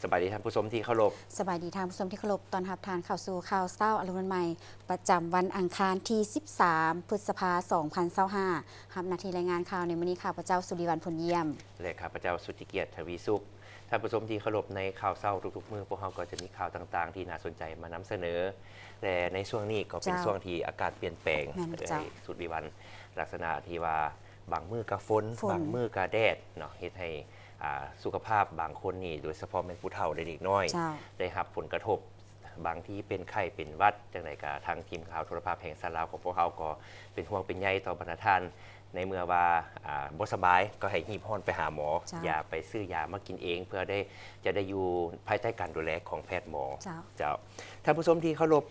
ສະບາຍດີທ່ານຜູ້ຊົມທີ່ເຄົາລົບ. ສະບາຍດີທ່ານຜູ້ຊົມທີ່ເຄົາລົບ. ຕ້ອນຮັບທ່ານເຂົ້າສູ່ຂ່າວເຊົ້າອາລຸນວັນໃໝ່ ປະຈຳວັນອັງຄານທີສິບສາມ ພຶດສະພາ ສອງພັນຊາວຫ້າ. ຮັບໜ້າທີ່ລາຍງານຂ່າວໃນມື້ນີ້ ຂ້າພະເຈົ້າ ສຸລິວັນ ພົນຢ້ຽມ ແລະ ຂ້າພະເຈົ້າ ສຸດທິກຽດ ທະວີສຸກ. ທ່ານຜູ້ຊົມທີ່ເຄົາລົບ, ໃນຂ່າວເຊົ້າທຸກໆມື້ ພວກເຮົາກໍຈະມີຂ່າວຕ່າງໆທີ່ໜ້າສົນໃຈມານຳສະເໜີ ແລະ ໃນຊ່ວງນີ້ກໍເປັນ ເຈົ້າ ຊ່ວງທີ່ອາກາດປ່ຽນແປງ ແມ່ນເຈົ້າ ເອີຍ ສຸດວິວັນ ລັກສະນະທີ່ວ່າບາງມື້ກໍຝົນ ຝົນ ບາງມື້ກໍແດດເນາະ ເຮັດໃຫ້ ອ່າ ສຸຂະພາບບາງຄົນນີ້ ໂດຍສະເພາະແມ່ນຜູ້ເຖົ້າ ແລະ ເດັກນ້ອຍ ເຈົ້າ ໄດ້ຮັບຜົນກະທົບ ບາງທີເປັນໄຂ້ເປັນຫວັດ. ຈັ່ງໃດກໍທາງທີມຂ່າວໂທລະພາບແຫ່ງຊາດລາວຂອງພວກເຮົາກໍເປັນຫ່ວງເປັນໃຍຕໍ່ບັນດາທ່ານ ໃນເມື່ອວ່າ ອ່າ ບໍ່ສະບາຍກໍໃຫ້ຮີບຮ້ອນໄປຫາໝໍ ເຈົ້າ ຢ່າໄປຊື້ຢາມາກິນເອງ ເພື່ອໄດ້ ຈະໄດ້ຢູ່ພາຍໃຕ້ການດູແລຂອງແພດໝໍ. ເຈົ້າ ເຈົ້າ ທ່ານຜູ້ຊົມທີ່ເຄົາລົບ,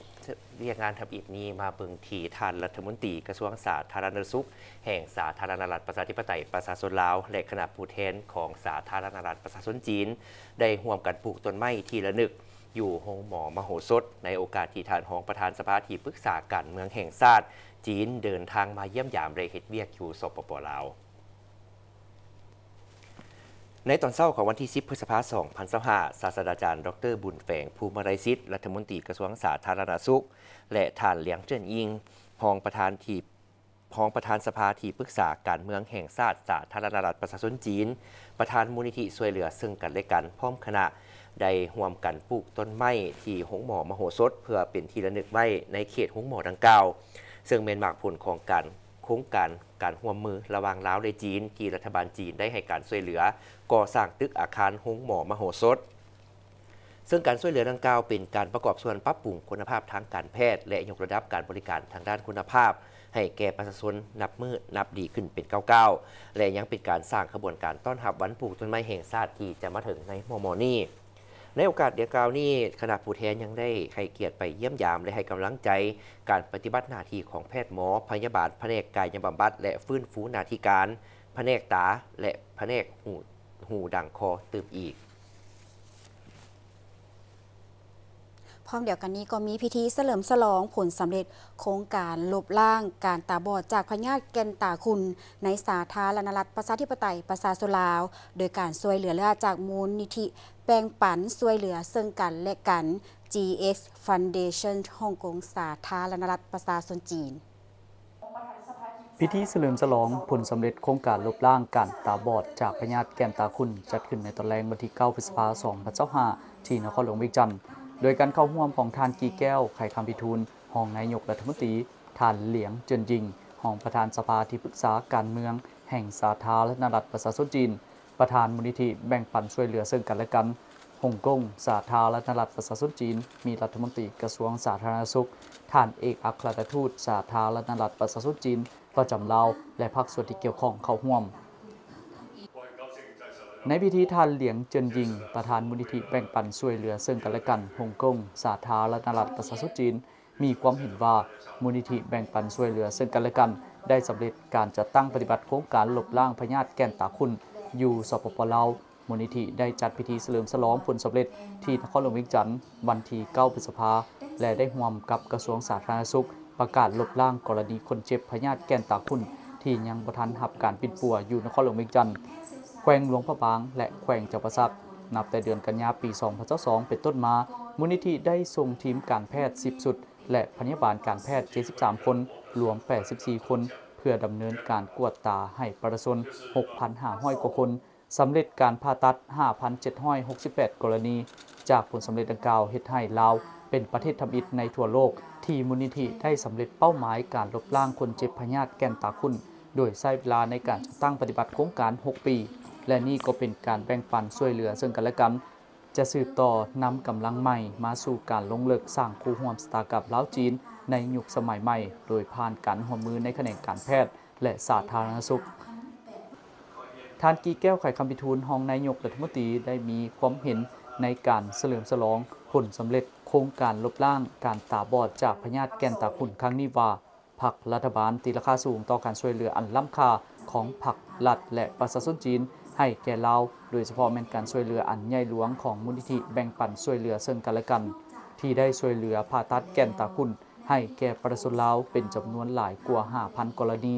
ວຽກງານທຳອິດນີ້ມາເບິ່ງທີ່ທ່ານລັດຖະມົນຕີກະຊວງສາທາລະນະສຸກ ແຫ່ງສາທາລະນະລັດປະຊາທິປະໄຕປະຊາຊົນລາວ ແລະ ຄະນະຜູ້ແທນຂອງສາທາລະນະລັດປະຊາຊົນຈີນ ໄດ້ຮ່ວມກັນປູກຕົ້ນໄມ້ທີ່ລະນຶກຢູ່ໂຮງໝໍມະໂຫສົດ ໃນໂອກາດທີ່ທ່ານຮອງປະທານສະພາທີ່ປຶກສາການເມືອງແຫ່ງຊາດຈີນ ເດີນທາງມາຢ້ຽມຢາມ ແລະ ເຮັດວຽກຢູ່ ສປປ ລາວ. ໃນຕອນເຊົ້າຂອງວັນທີສິບ ພຶດສະພາ ສອງພັນຊາວຫ້າ ສາດສະດາຈານ ດອກເຕີ ບຸນແຝງ ພູມະໄລສິດ ລັດຖະມົນຕີກະຊວງສາທາລະນະສຸກ ແລະ ທ່ານ ຫຼຽງ ເຈີນອິງ ຮອງປະທານທີ່ ຮອງປະທານສະພາທີ່ປຶກສາການເມືອງແຫ່ງຊາດສາທາລະນະລັດປະຊາຊົນຈີນ, ປະທານມູນນິທິຊ່ວຍເຫຼືອເຊິ່ງກັນແລະກັນ ພ້ອມຄະນະ ໄດ້ຮ່ວມກັນປູກຕົ້ນໄມ້ທີ່ໂຮງໝໍມະໂຫສົດ ເພື່ອເປັນທີ່ລະນຶກໄວ້ໃນເຂດໂຮງໝໍດັ່ງກ່າວ, ເຊິ່ງແມ່ນໝາກຜົນຂອງການ ໂຄງການການຮ່ວມມືລະຫວ່າງລາວ ແລະ ຈີນ ທີ່ລັດຖະບານຈີນໄດ້ໃຫ້ການຊ່ວຍເຫຼືອກໍ່ສ້າງຕຶກອາຄານໂຮງໝໍມະໂຫສົດ. ເຊິ່ງການຊ່ວຍເຫຼືອດັ່ງກ່າວເປັນການປະກອບສ່ວນປັບປຸງຄຸນນະພາບທາງການແພດ ແລະ ຍົກລະດັບການບໍລິການທາງດ້ານຄຸນນະພາບໃຫ້ແກ່ປະຊາຊົນນັບມື້ນັບດີຂຶ້ນເປັນກ້າວໆ ແລະ ຍັງເປັນການສ້າງຂະບວນການຕ້ອນຮັບວັນປູກຕົ້ນໄມ້ແຫ່ງຊາດທີ່ຈະມາເຖິງໃນມໍ່ໆນີ້. ໃນໂອກາດດັ່ງກ່າວນີ້, ຄະນະຜູ້ແທນຍັງໄດ້ໃຫ້ກຽດໄປຢ້ຽມຢາມ ແລະ ໃຫ້ກຳລັງໃຈການປະຕິບັດໜ້າທີ່ຂອງແພດໝໍ, ພະຍາບານ, ພະແນກກາຍະບຳບັດ ແລະ ຟື້ນຟູໜ້າທີ່ການ, ພະແນກຕາ ແລະ ພະແນກຫູ ຫູດັງຄໍຕື່ມອີກ. ພ້ອມດຽວກັນນີ້ກໍມີພິທີສະເຫຼີມສະຫຼອງຜົນສຳເລັດໂຄງການລົບລ້າງການຕາບອດຈາກພະຍາດແກ່ນຕາຂຸ່ນໃນສາທາລະນະລັດປະຊາທິປະໄຕປະຊາຊົນລາວ, ໂດຍການຊ່ວຍເຫຼືອເຫຼືອຈາກມູນນິທິແບ່ງປັນຊ່ວຍເຫຼືອເຊິ່ງກັນແລະກັນ GX Foundation ຮົງກົງ ສາທາລະນະລັດປະຊາຊົນຈີນ. ພິທີສະເຫຼີມສະຫຼອງຜົນສຳເລັດໂຄງການລົບລ້າງການຕາບອດຈາກພະຍາດແກ່ນຕາຂຸ່ນ ຈັດຂຶ້ນໃນຕອນແລງວັນທີເກົ້າ ພຶດສະພາ ສອງພັນຊາວຫ້າ ທີ່ນະຄອນຫຼວງວຽງຈັນ ໂດຍການເຂົ້າຮ່ວມຂອງທ່ານ ກີ່ແກ້ວ ໄຂຄຳພິທູນ ຮອງນາຍົກລັດຖະມົນຕີ, ທ່ານ ຫຼຽງ ເຈີນຢິງ ຮອງປະທານສະພາທີ່ປຶກສາການເມືອງແຫ່ງສາທາລະນະລັດປະຊາຊົນຈີນ, ປະທານມູນນິທິແບ່ງປັນຊ່ວຍເຫຼືອເຊິ່ງກັນແລະກັນ ຮົງກົງ ສາທາລະນະລັດປະຊາຊົນຈີນ, ມີລັດຖະມົນຕີກະຊວງສາທາລະນະສຸກ, ທ່ານເອກອັກຄະລັດຖະທູດສາທາລະນະລັດປະຊາຊົນຈີນປະຈຳລາວ ແລະ ພາກສ່ວນທີ່ກ່ຽວຂ້ອງເຂົ້າຮ່ວມ. ໃນພິທີ ທ່ານ ຫຼຽງ ເຈີນຢິງ ປະທານມູນນິທິແບ່ງປັນຊ່ວຍເຫຼືອເຊິ່ງກັນແລະກັນ ຮົງກົງ ສາທາລະນະລັດປະຊາຊົນຈີນ ມີຄວາມເຫັນວ່າ ມູນນິທິແບ່ງປັນຊ່ວຍເຫຼືອເຊິ່ງກັນແລະກັນ ໄດ້ສຳເລັດການຈັດຕັ້ງປະຕິບັດໂຄງການລົບລ້າງພະຍາດແກ່ນຕາຂຸ່ນຢູ່ ສປປ ລາວ. ມູນນິທິໄດ້ຈັດພິທີສະເຫຼີມສະຫຼອງຜົນສຳເລັດທີ່ນະຄອນຫຼວງວຽງຈັນ ວັນທີເກົ້າ ພຶດສະພາ ແລະ ໄດ້ຮ່ວມກັບກະຊວງສາທາລະນະສຸກ ປະກາດລົບລ້າງກໍລະນີຄົນເຈັບພະຍາດແກ່ນຕາຂຸ່ນທີ່ຍັງບໍ່ທັນຮັບການປິ່ນປົວຢູ່ນະຄອນຫຼວງວຽງຈັນ, ແຂວງຫຼວງພະບາງ ແລະ ແຂວງຈຳປາສັກ. ນັບແຕ່ເດືອນກັນຍາ ປີສອງພັນຊາວສອງ ເປັນຕົ້ນມາ, ມູນນິທິໄດ້ສົ່ງທີມການແພດສິບຊຸດ ແລະ ພະຍາບານການແພດ ເຈັດສິບສາມຄົນ, ລວມ ແປດສິບສີ່ຄົນ ເພື່ອດຳເນີນການກວດຕາໃຫ້ປະຊາຊົນ ຫົກພັນຫ້າຮ້ອຍກວ່າຄົນ, ສຳເລັດການຜ່າຕັດ ຫ້າພັນເຈັດຮ້ອຍຫົກສິບແປດກໍລະນີ. ຈາກຜົນສຳເລັດດັ່ງກ່າວ ເຮັດໃຫ້ລາວເປັນປະເທດທຳອິດໃນທົ່ວໂລກ ທີ່ມູນນິທິໄດ້ສຳເລັດເປົ້າໝາຍການລົບລ້າງຄົນເຈັບພະຍາດແກ່ນຕາຂຸ່ນ ໂດຍໃຊ້ເວລາໃນການຈັດຕັ້ງປະຕິບັດໂຄງການຫົກປີ ແລະ ນີ້ກໍເປັນການແບ່ງປັນຊ່ວຍເຫຼືອເຊິ່ງກັນແລະກັນ ຈະສືບຕໍ່ນຳກຳລັງໃໝ່ມາສູ່ການລົງເລິກສ້າງຄູ່ຮ່ວມຊະຕາກັບລາວ-ຈີນ ໃນຍຸກສະໄໝໃໝ່ ໂດຍຜ່ານການຮ່ວມມືໃນຂະແໜງການແພດ ແລະ ສາທາລະນະສຸກ. ທ່ານ ກີ່ແກ້ວ ໄຂຄຳພິທູນ ຮອງນາຍົກລັດຖະມົນຕີ ໄດ້ມີຄວາມເຫັນໃນການສະເຫຼີມສະຫຼອງຜົນສຳເລັດໂຄງການລົບລ້າງການຕາບອດຈາກພະຍາດແກ່ນຕາຂຸ່ນຄັ້ງນີ້ວ່າ ພັກລັດຖະບານຕີລາຄາສູງຕໍ່ການຊ່ວຍເຫຼືອອັນລ້ຳຄ່າຂອງພັກ, ລັດ ແລະ ປະຊາຊົນຈີນໃຫ້ແກ່ລາວ, ໂດຍສະເພາະແມ່ນການຊ່ວຍເຫຼືອອັນໃຫຍ່ຫຼວງຂອງມູນນິທິແບ່ງປັນຊ່ວຍເຫຼືອເຊິ່ງກັນແລະກັນ ທີ່ໄດ້ຊ່ວຍເຫຼືອຜ່າຕັດແກ່ນຕາຂຸ່ນ ໃຫ້ແກ່ປະຊາຊົນລາວເປັນຈຳນວນຫຼາຍກວ່າຫ້າພັນກໍລະນີ.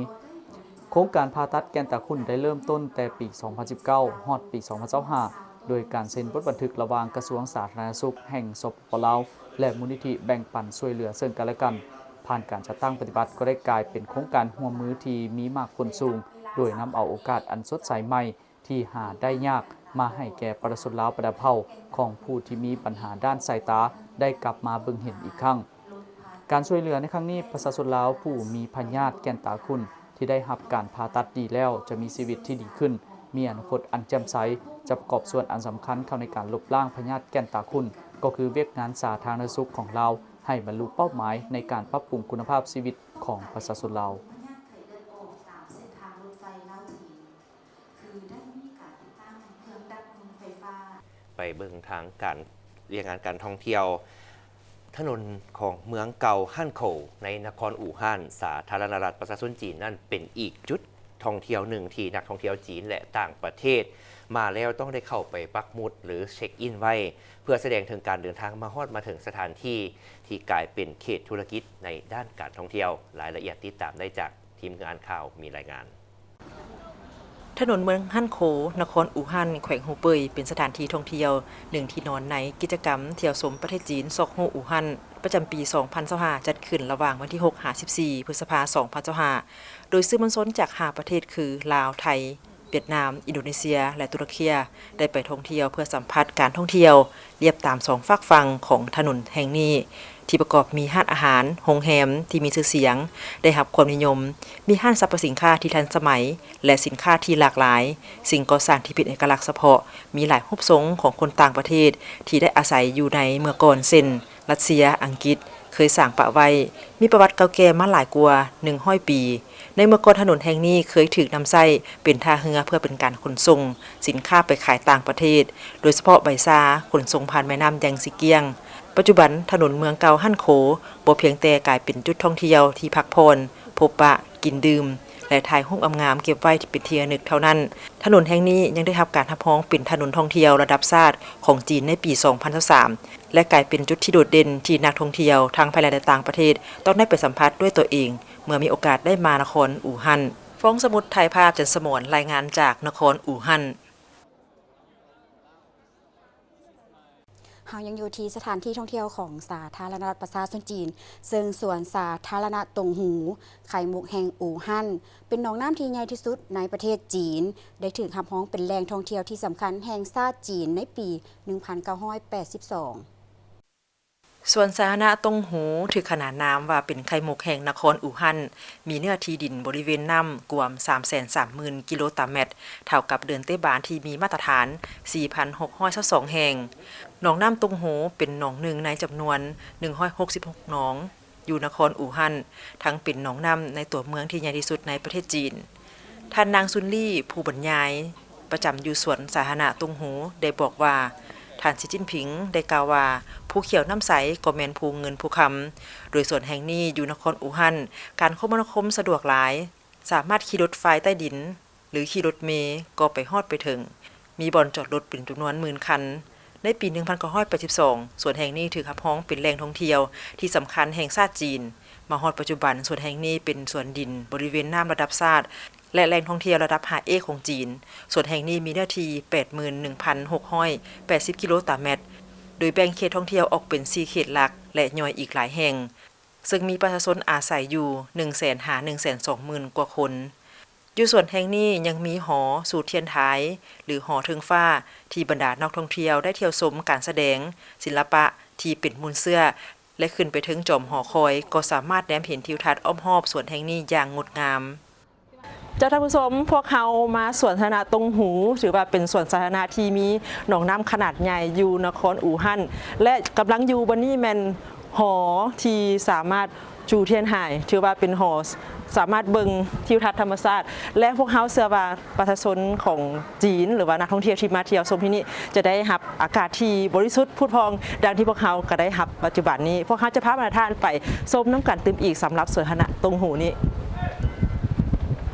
ໂຄງການຜ່າຕັດແກ່ນຕາຂຸ່ນໄດ້ເລີ່ມຕົ້ນແຕ່ປີສອງພັນສິບເກົ້າ ຮອດປີສອງພັນຊາວຫ້າ ໂດຍການເຊັນບົດບັນທຶກລະຫວ່າງກະຊວງສາທາລະນະສຸກແຫ່ງ ສປປ ລາວ ແລະ ມູນນິທິແບ່ງປັນຊ່ວຍເຫຼືອເຊິ່ງກັນແລະກັນ ຜ່ານການຈັດຕັ້ງປະຕິບັດກໍໄດ້ກາຍເປັນໂຄງການຮ່ວມມືທີ່ມີໝາກຜົນສູງ, ໂດຍນຳເອົາໂອກາດອັນສົດໃສໃໝ່ ທີ່ຫາໄດ້ຍາກມາໃຫ້ແກ່ປະຊາຊົນລາວປະດາເຜົ່າຂອງຜູ້ທີ່ມີບັນຫາດ້ານສາຍຕາໄດ້ກັບມາເບິ່ງເຫັນອີກຄັ້ງ. ການຊ່ວຍເຫຼືອໃນຄັ້ງນີ້, ປະຊາຊົນລາວຜູ້ມີພະຍາດແກ່ນຕາຂຸ້ນທີ່ໄດ້ຮັບການຜ່າຕັດດີແລ້ວຈະມີຊີວິດທີ່ດີຂຶ້ນ, ມີອະນາຄົດອັນແຈ່ມໃສ, ຈະປະກອບສ່ວນອັນສຳຄັນເຂົ້າໃນການລົບລ້າງພະຍາດແກ່ນຕາຂຸ້ນ, ກໍຄືວຽກງານສາທາລະນະສຸກຂອງລາວ ໃຫ້ບັນລຸເປົ້າໝາຍໃນການປັບປຸງຄຸນນະພາບຊີວິດຂອງປະຊາຊົນລາວ. ໄປເບິ່ງທາງການ ວຽກງານການທ່ອງທ່ຽວ ຖະໜົນຂອງເມືອງເກົ່າຮັ່ນໂຂ ໃນນະຄອນອູ່ຮັ່ນ ສາທາລະນະລັດປະຊາຊົນຈີນນັ້ນ ເປັນອີກຈຸດທ່ອງທ່ຽວໜຶ່ງທີ່ນັກທ່ອງທ່ຽວຈີນ ແລະ ຕ່າງປະເທດມາແລ້ວຕ້ອງໄດ້ເຂົ້າໄປປັກໝຸດ ຫຼື ເຊັກອິນໄວ້ ເພື່ອສະແດງເຖິງການເດີນທາງມາຮອດມາເຖິງສະຖານທີ່ທີ່ກາຍເປັນເຂດທຸລະກິດໃນດ້ານການທ່ອງທ່ຽວ. ລາຍລະອຽດຕິດຕາມໄດ້ຈາກທີມງານຂ່າວມີລາຍງານ. ຖະໜົນເມືອງຮັ່ນໂຂ ນະຄອນອູ່ຮັ່ນ ແຂວງຫູເປີຍ ເປັນສະຖານທີ່ທ່ອງທ່ຽວໜຶ່ງທີ່ນອນໃນກິດຈະກຳທ່ຽວຊົມປະເທດຈີນ ຊອກຮູ້ອູ່ຮັ່ນ ປະຈຳປີສອງພັນຊາວຫ້າ ຈັດຂຶ້ນລະຫວ່າງວັນທີຫົກຫາສິບສີ່ ພຶດສະພາ ສອງພັນຊາວຫ້າ ໂດຍສື່ມວນຊົນຈາກຫ້າປະເທດຄື ລາວ, ໄທ, ຫວຽດນາມ, ອິນໂດເນເຊຍ ແລະ ຕຸລະເຄຍ ໄດ້ໄປທ່ອງທ່ຽວເພື່ອສຳຜັດການທ່ອງທ່ຽວລຽບຕາມສອງຟາກຝັ່ງຂອງຖະໜົນແຫ່ງນີ້ ທີ່ປະກອບມີຮ້ານອາຫານ, ໂຮງແຮມທີ່ມີຊື່ສຽງ ໄດ້ຮັບຄວາມນິຍົມ, ມີຮ້ານສັບພະສິນຄ້າທີ່ທັນສະໄໝ ແລະ ສິນຄ້າທີ່ຫຼາກຫຼາຍ, ສິ່ງກໍ່ສ້າງທີ່ເປັນເອກະລັກສະເພາະ, ມີຫຼາຍຮູບຊົງຂອງຄົນຕ່າງປະເທດທີ່ໄດ້ອາໄສຢູ່ໃນເມື່ອກ່ອນ ເຊັ່ນ ຣັດເຊຍ, ອັງກິດ ເຄີຍສ້າງປະໄວ້, ມີປະຫວັດເກົ່າແກ່ມາຫຼາຍກວ່າໜຶ່ງຮ້ອຍປີ. ໃນເມື່ອກ່ອນຖະໜົນແຫ່ງນີ້ເຄີຍຖືກນຳໃຊ້ເປັນທ່າເຮືອເພື່ອເປັນການຂົນສົ່ງສິນຄ້າໄປຂາຍຕ່າງປະເທດ, ໂດຍສະເພາະໃບຊາຂົນສົ່ງຜ່ານແມ່ນ້ຳແຢງຊີກຽງ. ປັດຈຸບັນຖະໜົນເມືອງເກົ່າຮັ່ນໂຂບໍ່ພຽງແຕ່ກາຍເປັນຈຸດທ່ອງທ່ຽວທີ່ພັກຜ່ອນ, ພົບປະ, ກິນດື່ມ ແລະ ຖ່າຍຮູບງາມໆເກັບໄວ້ເປັນທີ່ລະນຶກເທົ່ານັ້ນ, ຖະໜົນແຫ່ງນີ້ຍັງໄດ້ຮັບການຮັບຮອງເປັນຖະໜົນທ່ອງທ່ຽວລະດັບຊາດຂອງຈີນໃນປີສອງພັນຊາວສາມ ແລະ ກາຍເປັນຈຸດທີ່ໂດດເດັ່ນທີ່ນັກທ່ອງທ່ຽວທັງພາຍໃນ ແລະ ຕ່າງປະເທດຕ້ອງໄດ້ໄປສຳຜັດດ້ວຍຕົວເອງ ເມື່ອມີໂອກາດໄດ້ມານະຄອນອູ່ຮັ່ນ. ຟອງສະໝຸດ ຖ່າຍພາບ ຈັນສະໝອນ ລາຍງານຈາກນະຄອນອູ່ຮັ່ນ. ເຮົາຍັງຢູ່ທີ່ສະຖານທີ່ທ່ອງທ່ຽວຂອງສາທາລະນະລັດປະຊາຊົນຈີນ, ເຊິ່ງສວນສາທາລະນະຕົງຫູ ໄຂ່ມຸກແຫ່ງອູ່ຮັ່ນ ເປັນໜອງນ້ຳທີ່ໃຫຍ່ທີ່ສຸດໃນປະເທດຈີນ, ໄດ້ຖືກຮັບຮອງເປັນແຫຼ່ງທ່ອງທ່ຽວທີ່ສຳຄັນແຫ່ງຊາດຈີນໃນປີໜຶ່ງພັນເກົ້າຮ້ອຍແປດສິບສອງ. ສວນສາທາລະນະຕົງຫູ ຖືກຂນານນາມວ່າເປັນໄຂ່ມຸກແຫ່ງນະຄອນອູ່ຮັ່ນ, ມີເນື້ອທີ່ດິນບໍລິເວນນ້ຳກວມສາມແສນສາມໝື່ນກິໂລຕາແມັດ, ເທົ່າກັບເດີ່ນເຕະບານທີ່ມີມາດຕະຖານສີ່ພັນຫົກຮ້ອຍຊາວສອງແຫ່ງ. ໜອງນ້ຳຕົງຫູເປັນໜອງໜຶ່ງໃນຈຳນວນໜຶ່ງຮ້ອຍຫົກສິບຫົກໜອງ ຢູ່ນະຄອນອູ່ຮັ່ນ, ທັງເປັນໜອງນ້ຳໃນຕົວເມືອງທີ່ໃຫຍ່ທີ່ສຸດໃນປະເທດຈີນ. ທ່ານນາງ ຊຸນລີ ຜູ້ບັນຍາຍປະຈຳຢູ່ສວນສາທາລະນະຕົງຫູ ໄດ້ບອກວ່າ ທ່ານ ສີຈິ້ນຜິງ ໄດ້ກ່າວວ່າ ພູຂຽວນ້ຳໃສກໍແມ່ນພູເງິນພູຄຳ, ໂດຍສວນແຫ່ງນີ້ຢູ່ນະຄອນອູ່ຮັ່ນ ການຄົມມະນາຄົມສະດວກຫຼາຍ, ສາມາດຂີ່ລົດໄຟໃຕ້ດິນ ຫຼື ຂີ່ລົດເມກໍໄປຮອດໄປເຖິງ, ມີບ່ອນຈອດລົດເປັນຈຳນວນໝື່ນຄັນ. ໃນປີໜຶ່ງພັນເກົ້າຮ້ອຍແປດສິບສອງ ສວນແຫ່ງນີ້ຖືກຮັບຮອງເປັນແຫຼ່ງທ່ອງທ່ຽວທີ່ສຳຄັນແຫ່ງຊາດຈີນ. ມາຮອດປັດຈຸບັນ ສວນແຫ່ງນີ້ເປັນສວນດິນບໍລິເວນນ້ຳລະດັບຊາດ ແລະ ແຫຼ່ງທ່ອງທ່ຽວລະດັບຫ້າເອຂອງຈີນ. ສວນແຫ່ງນີ້ມີເນື້ອທີ່ແປດໝື່ນໜຶ່ງພັນຫົກຮ້ອຍແປດສິບກິໂລຕາແມັດ, ໂດຍແບ່ງເຂດທ່ອງທ່ຽວອອກເປັນສີ່ເຂດຫຼັກ ແລະ ຍ່ອຍອີກຫຼາຍແຫ່ງ, ເຊິ່ງມີປະຊາຊົນອາໄສຢູ່ໜຶ່ງແສນຫາໜຶ່ງແສນສອງໝື່ນກວ່າຄົນ. ຢູ່ສວນແຫ່ງນີ້ຍັງມີຫໍສູດທຽນທາຍ ຫຼື ຫໍເທິງຟ້າ ທີ່ບັນດານັກທ່ອງທ່ຽວໄດ້ທ່ຽວຊົມການສະແດງສິລະປະທີ່ເປັນມູນເຊື້ອ ແລະ ຂຶ້ນໄປເທິງຈອມຫໍຄອຍ ກໍສາມາດແນມເຫັນທິວທັດອ້ອມຮອບສວນແຫ່ງນີ້ຢ່າງງົດງາມ. ເຈົ້າທ່ານຜູ້ຊົມ, ພວກເຮົາມາສວນສາທາລະນະຕົງຫູ ຖືວ່າເປັນສວນສາທາລະນະທີ່ມີໜອງນ້ຳຂະໜາດໃຫຍ່ຢູ່ນະຄອນອູ່ຮັ່ນ ແລະ ກຳລັງຢູ່ບ່ອນນີ້ແມ່ນ ຫໍທີ່ສາມາດຈູທຽນຫາຍ ຖືວ່າເປັນຫໍສາມາດເບິ່ງທິວທັດທຳມະຊາດ ແລະ ພວກເຮົາເຊື່ອວ່າປະຊາຊົນຂອງຈີນ ຫຼືວ່ານັກທ່ອງທ່ຽວທີ່ມາທ່ຽວຊົມທີ່ນີ້ ຈະໄດ້ຮັບອາກາດທີ່ບໍລິສຸດຜຸດຜ່ອງ ດັ່ງທີ່ພວກເຮົາກະໄດ້ຮັບປັດຈຸບັນນີ້. ພວກເຮົາຈະພາບັນດາທ່ານໄປຊົມນຳກັນຕື່ມອີກ ສຳລັບສວນສາທາລະນະຕົງຫູນີ້.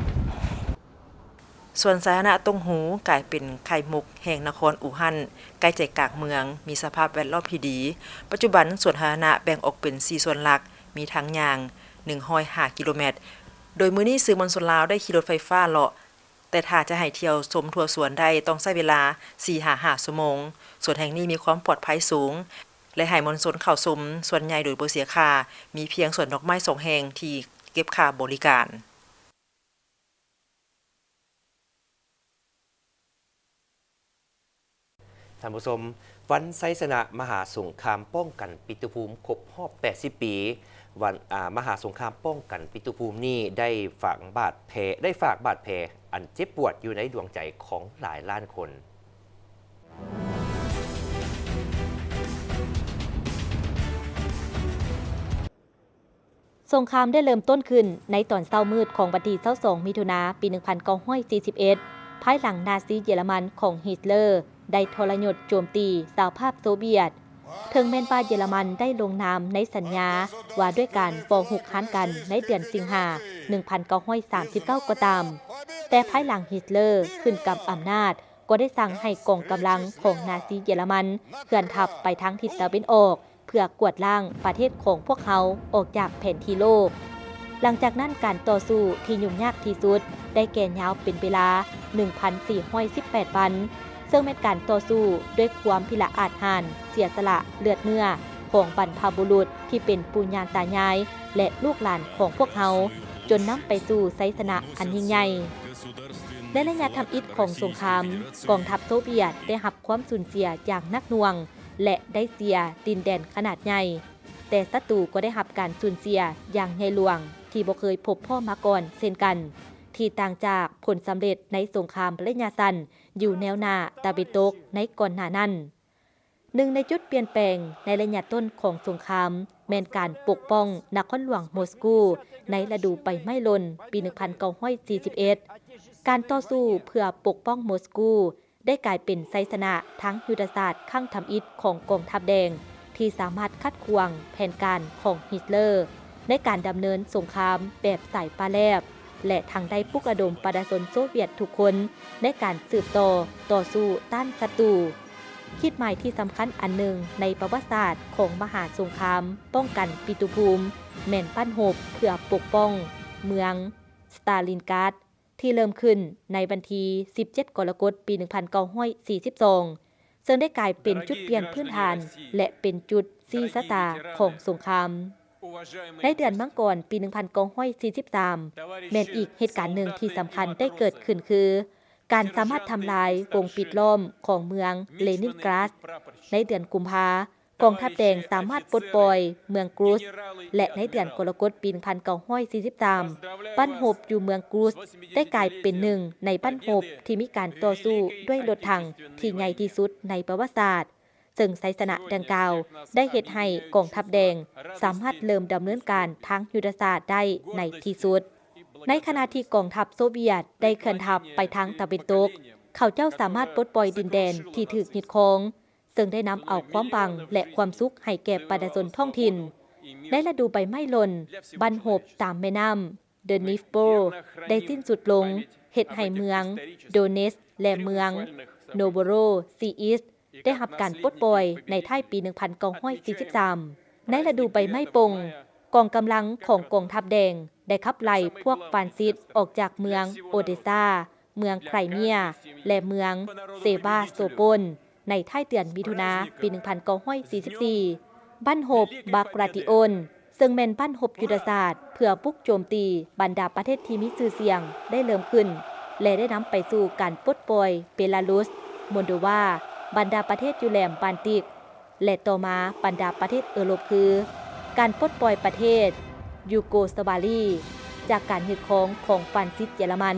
ສວນສາທາລະນະຕົງຫູກາຍເປັນໄຂ່ມຸກແຫ່ງນະຄອນອູ່ຮັ່ນ ໃກ້ໃຈກາງເມືອງ, ມີສະພາບແວດລ້ອມທີ່ດີ. ປັດຈຸບັນສວນສາທາລະນະແບ່ງອອກເປັນສີ່ສ່ວນຫຼັກ, ມີທາງຍ່າງໜຶ່ງຮ້ອຍຫ້າກິໂລແມັດ, ໂດຍມື້ນີ້ສື່ມວນຊົນລາວໄດ້ຂີ່ລົດໄຟຟ້າເລາະ ແຕ່ຖ້າຈະໃຫ້ທ່ຽວຊົມທົ່ວສວນໄດ້ ຕ້ອງໃຊ້ເວລາສີ່ຫາຫ້າຊົ່ວໂມງ. ສວນແຫ່ງນີ້ມີຄວາມປອດໄພສູງ ແລະ ໃຫ້ມວນຊົນເຂົ້າຊົມສ່ວນໃຫຍ່ໂດຍບໍ່ເສຍຄ່າ, ມີພຽງສວນດອກໄມ້ສອງແຫ່ງທີ່ເກັບຄ່າບໍລິການ. ທ່ານຜູ້ຊົມ, ວັນໄຊຊະນະມະຫາສົງຄາມປ້ອງກັນປິຕຸພູມຄົບຮອບແປດສິບປີ, ວັນ ອາ ມະຫາສົງຄາມປ້ອງກັນປິຕຸພູມນີ້ໄດ້ຝັງບາດແຜ ໄດ້ຝາກບາດແຜອັນເຈັບປວດຢູ່ໃນດວງໃຈຂອງຫຼາຍລ້ານຄົນ. ສົງຄາມໄດ້ເລີ່ມຕົ້ນຂຶ້ນໃນຕອນເຊົ້າມືດຂອງວັນທີຊາວສອງ ມິຖຸນາ ປີໜຶ່ງພັນເກົ້າຮ້ອຍສີ່ສິບເອັດ ພາຍຫຼັງນາຊີເຢຍລະມັນຂອງຮິດເລີໄດ້ທໍລະຍົດໂຈມຕີສະຫະພາບໂຊວຽດ. ເຖິງແມ່ນວ່າເຢຍລະມັນໄດ້ລົງນາມໃນສັນຍາວ່າດ້ວຍການບໍ່ຮຸກຮານກັນໃນເດືອນສິງຫາ ໜຶ່ງພັນເກົ້າຮ້ອຍສາມສິບເກົ້າກໍຕາມ, ແຕ່ພາຍຫຼັງຮິດເລີຂຶ້ນກຳອຳນາດ ກໍໄດ້ສັ່ງໃຫ້ກອງກຳລັງຂອງນາຊີເຢຍລະມັນເຄື່ອນທັບໄປທາງທິດຕາເວັນອອກ ເພື່ອກວາດລ້າງປະເທດຂອງພວກເຮົາອອກຈາກແຜນທີ່ໂລກ. ຫຼັງຈາກນັ້ນ ການຕໍ່ສູ້ທີ່ຫຍຸ້ງຍາກທີ່ສຸດໄດ້ແກ່ຍາວເປັນເວລາໜຶ່ງພັນສີ່ຮ້ອຍສິບແປດວັນ, ເຊິ່ງແມ່ນການຕໍ່ສູ້ດ້ວຍຄວາມພິລະອາດຫານ, ເສຍສະຫຼະເລືອດເນື້ອຂອງບັນພະບຸລຸດທີ່ເປັນປູ່ຍ່າຕາຍາຍ ແລະ ລູກຫຼານຂອງພວກເຮົາ, ຈົນນຳໄປສູ່ໄຊຊະນະອັນຍິ່ງໃຫຍ່. ໃນໄລຍະທຳອິດຂອງສົງຄາມ, ກອງທັບໂຊວຽດໄດ້ຮັບຄວາມສູນເສຍຢ່າງໜັກໜ່ວງ ແລະ ໄດ້ເສຍດິນແດນຂະໜາດໃຫຍ່, ແຕ່ສັດຕູກໍໄດ້ຮັບການສູນເສຍຢ່າງໃຫຍ່ຫຼວງທີ່ບໍ່ເຄີຍພົບພໍ້ມາກ່ອນເຊັ່ນກັນ, ທີ່ຕ່າງຈາກຜົນສຳເລັດໃນສົງຄາມໄລຍະສັ້ນຢູ່ແນວໜ້າຕາເວັນຕົກໃນກ່ອນໜ້ານັ້ນ. ໜຶ່ງໃນຈຸດປ່ຽນແປງໃນໄລຍະຕົ້ນຂອງສົງຄາມ ແມ່ນການປົກປ້ອງນະຄອນຫຼວງມົສກູໃນລະດູໃບໄມ້ຫຼົ່ນປີໜຶ່ງພັນເກົ້າຮ້ອຍສີ່ສິບເອັດ. ການຕໍ່ສູ້ເພື່ອປົກປ້ອງມົສກູ ໄດ້ກາຍເປັນໄຊຊະນະທາງຍຸດທະສາດຄັ້ງທຳອິດຂອງກອງທັບແດງ ທີ່ສາມາດຂັດຂວາງແຜນການຂອງຮິດເລີໃນການດຳເນີນສົງຄາມແບບສາຍປ່າແລບ ແລະ ທັງໄດ້ປຸກລະດົມປະຊາຊົນໂຊວຽດທຸກຄົນໃນການສືບຕໍ່ຕໍ່ສູ້ຕ້ານສັດຕູ. ຂີດໝາຍທີ່ສຳຄັນອັນໜຶ່ງໃນປະຫວັດສາດຂອງມະຫາສົງຄາມປ້ອງກັນປິຕຸພູມ ແມ່ນບັ້ນຮົບເພື່ອປົກປ້ອງເມືອງສະຕາລິນກາດ ທີ່ເລີ່ມຂຶ້ນໃນວັນທີສິບເຈັດ ກໍລະກົດ ປີໜຶ່ງພັນເກົ້າຮ້ອຍສີ່ສິບສອງ ເຊິ່ງໄດ້ກາຍເປັນຈຸດປ່ຽນພື້ນຖານ ແລະ ເປັນຈຸດຊີ້ຊະຕາຂອງສົງຄາມ. ໃນເດືອນມັງກອນ ປີໜຶ່ງພັນເກົ້າຮ້ອຍສີ່ສິບສາມ ແມ່ນອີກເຫດການໜຶ່ງທີ່ສຳຄັນໄດ້ເກີດຂຶ້ນ ຄື ການສາມາດທຳລາຍວົງປິດລ້ອມຂອງເມືອງເລນິນກຣາດ ໃນເດືອນກຸມພາ ກອງທັບແດງສາມາດປົດປ່ອຍເມືອງກຣູຊ ແລະ ໃນເດືອນກໍລະກົດປີໜຶ່ງພັນເກົ້າຮ້ອຍສີ່ສິບສາມ ບັ້ນຮົບຢູ່ເມືອງກຣູຊໄດ້ກາຍເປັນໜຶ່ງໃນບັ້ນຮົບທີ່ມີການຕໍ່ສູ້ດ້ວຍລົດຖັງທີ່ໃຫຍ່ທີ່ສຸດໃນປະຫວັດສາດ, ເຊິ່ງໄຊຊະນະດັ່ງກ່າວໄດ້ເຮັດໃຫ້ກອງທັບແດງສາມາດເລີ່ມດຳເນີນການທາງຍຸດທະສາດໄດ້ໃນທີ່ສຸດ. ໃນຂະນະທີ່ກອງທັບໂຊວຽດໄດ້ເຄື່ອນທັບໄປທາງຕາເວັນຕົກ, ເຂົາເຈົ້າສາມາດປົດປ່ອຍດິນແດນທີ່ຖືກຍຶດຄອງ, ເຊິ່ງໄດ້ນຳເອົາຄວາມຫວັງ ແລະ ຄວາມສຸກໃຫ້ແກ່ປະຊາຊົນທ້ອງຖິ່ນ. ໃນລະດູໃບໄມ້ຫຼົ່ນ, ບັ້ນຮົບຕາມແມ່ນ້ຳເດີນິຟໂປໄດ້ສິ້ນສຸດລົງ, ເຮັດໃຫ້ເມືອງໂດເນສ ແລະ ເມືອງໂນໂບໂຣຊີອິດ ໄດ້ຮັບການປົດປ່ອຍໃນທ້າຍປີໜຶ່ງພັນເກົ້າຮ້ອຍສີ່ສິບສາມ. ໃນລະດູໃບໄມ້ປົ່ງ, ກອງກຳລັງຂອງກອງທັບແດງໄດ້ຂັບໄລ່ພວກຟາຊິດອອກຈາກເມືອງໂອເດຊາ, ເມືອງໄຄຣເມຍ ແລະ ເມືອງເຊວາສະໂຕໂປນ ໃນທ້າຍເດືອນມິຖຸນາປີໜຶ່ງພັນເກົ້າຮ້ອຍສີ່ສິບສີ່. ບັ້ນຮົບບາກຣາຕິໂອນ ເຊິ່ງແມ່ນບັ້ນຮົບຍຸດທະສາດເພື່ອບຸກໂຈມຕີບັນດາປະເທດທີ່ມີຊື່ສຽງໄດ້ເລີ່ມຂຶ້ນ ແລະ ໄດ້ນຳໄປສູ່ການປົດປ່ອຍເບລາຣຸສ, ໂມລໂດວາ, ບັນດາປະເທດຢູ່ແຫຼມບານຕິກ ແລະ ຕໍ່ມາບັນດາປະເທດເອີຣົບ ຄື ການປົດປ່ອຍປະເທດຢູໂກສະວາລີຈາກການຍຶດຄອງຂອງຟາຊິດເຢຍລະມັນ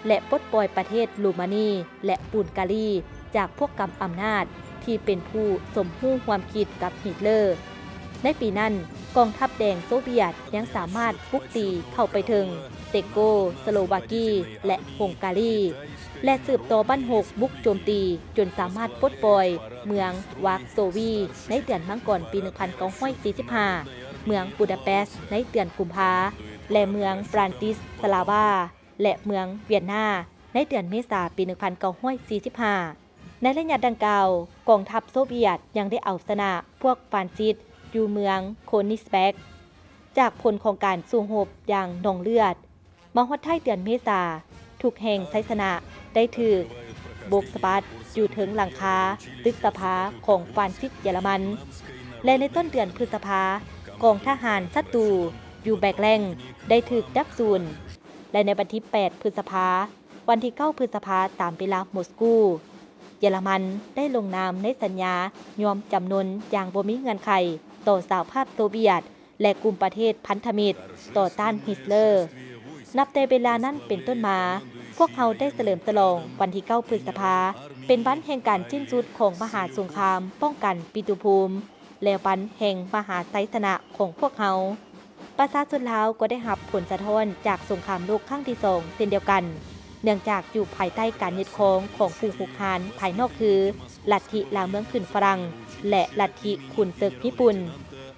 ແລະ ປົດປ່ອຍປະເທດໂຣມານີ ແລະ ບູນກາລີ ຈາກພວກກຳອຳນາດທີ່ເປັນຜູ້ສົມຮູ້ຮ່ວມຄິດກັບຮິດເລີ. ໃນປີນັ້ນ, ກອງທັບແດງໂຊວຽດຍັງສາມາດບຸກຕີເຂົ້າໄປເຖິງເຊັກໂກສະໂລວາກີ ແລະ ຮົງກາລີ ແລະ ສືບຕໍ່ບັ້ນຮົບບຸກໂຈມຕີຈົນສາມາດປົດປ່ອຍເມືອງວາກໂຊວີໃນເດືອນມັງກອນປີໜຶ່ງພັນເກົ້າຮ້ອຍສີ່ສິບຫ້າ, ເມືອງບູດາເປສໃນເດືອນກຸມພາ ແລະ ເມືອງບຣານຕິສລາວາ ແລະ ເມືອງວຽນນາໃນເດືອນເມສາປີໜຶ່ງພັນເກົ້າຮ້ອຍສີ່ສິບຫ້າ. ໃນໄລຍະດັ່ງກ່າວ, ກອງທັບໂຊວຽດຍັງໄດ້ເອົາຊະນະພວກຟາຊິດຢູ່ເມືອງໂຄນິສແບັກ ຈາກຜົນຂອງການສູ້ຮົບຢ່າງນອງເລືອດ. ມາຮອດທ້າຍເດືອນເມສາ, ໂທ ທຸກແຫ່ງໄຊຊະນະໄດ້ຖືກໂບກສະບັດຢູ່ເທິງຫຼັງຄາຕຶກສະພາຂອງຟານຊິດເຢຍລະມັນ ແລະ ໃນຕົ້ນເດືອນພຶດສະພາ, ກອງທະຫານສັດຕູຢູ່ແບກແລັງໄດ້ຖືກດັບສູນ ແລະ ໃນວັນທີແປດພຶດສະພາ, ວັນທີເກົ້າພຶດສະພາ ຕາມເວລາມົສກູ, ເຢຍລະມັນໄດ້ລົງນາມໃນສັນຍາຍອມຈຳນົນຢ່າງບໍ່ມີເງື່ອນໄຂຕໍ່ສະຫະພາບໂຊວຽດ ແລະ ກຸ່ມປະເທດພັນທະມິດຕໍ່ຕ້ານຮິດເລີ. ນັບແຕ່ເວລານັ້ນເປັນຕົ້ນມາ, ພວກເຮົາໄດ້ສະເຫຼີມສະຫຼອງວັນທີເກົ້າພຶດສະພາ ເປັນວັນແຫ່ງການສິ້ນສຸດຂອງມະຫາສົງຄາມປ້ອງກັນປິຕຸພູມ ແລະ ວັນແຫ່ງມະຫາໄຊຊະນະຂອງພວກເຮົາ. ປະຊາຊົນລາວກໍໄດ້ຮັບຜົນສະທ້ອນຈາກສົງຄາມໂລກຄັ້ງທີສອງເຊັ່ນດຽວກັນ, ເນື່ອງຈາກຢູ່ພາຍໃຕ້ການຍຶດຄອງຂອງຜູ້ຮຸກຮານພາຍນອກຄືລັດທິລ່າເມືອງຂຶ້ນຝຣັ່ງ ແລະ ລັດທິຂຸນເສິກຍີ່ປຸ່ນ.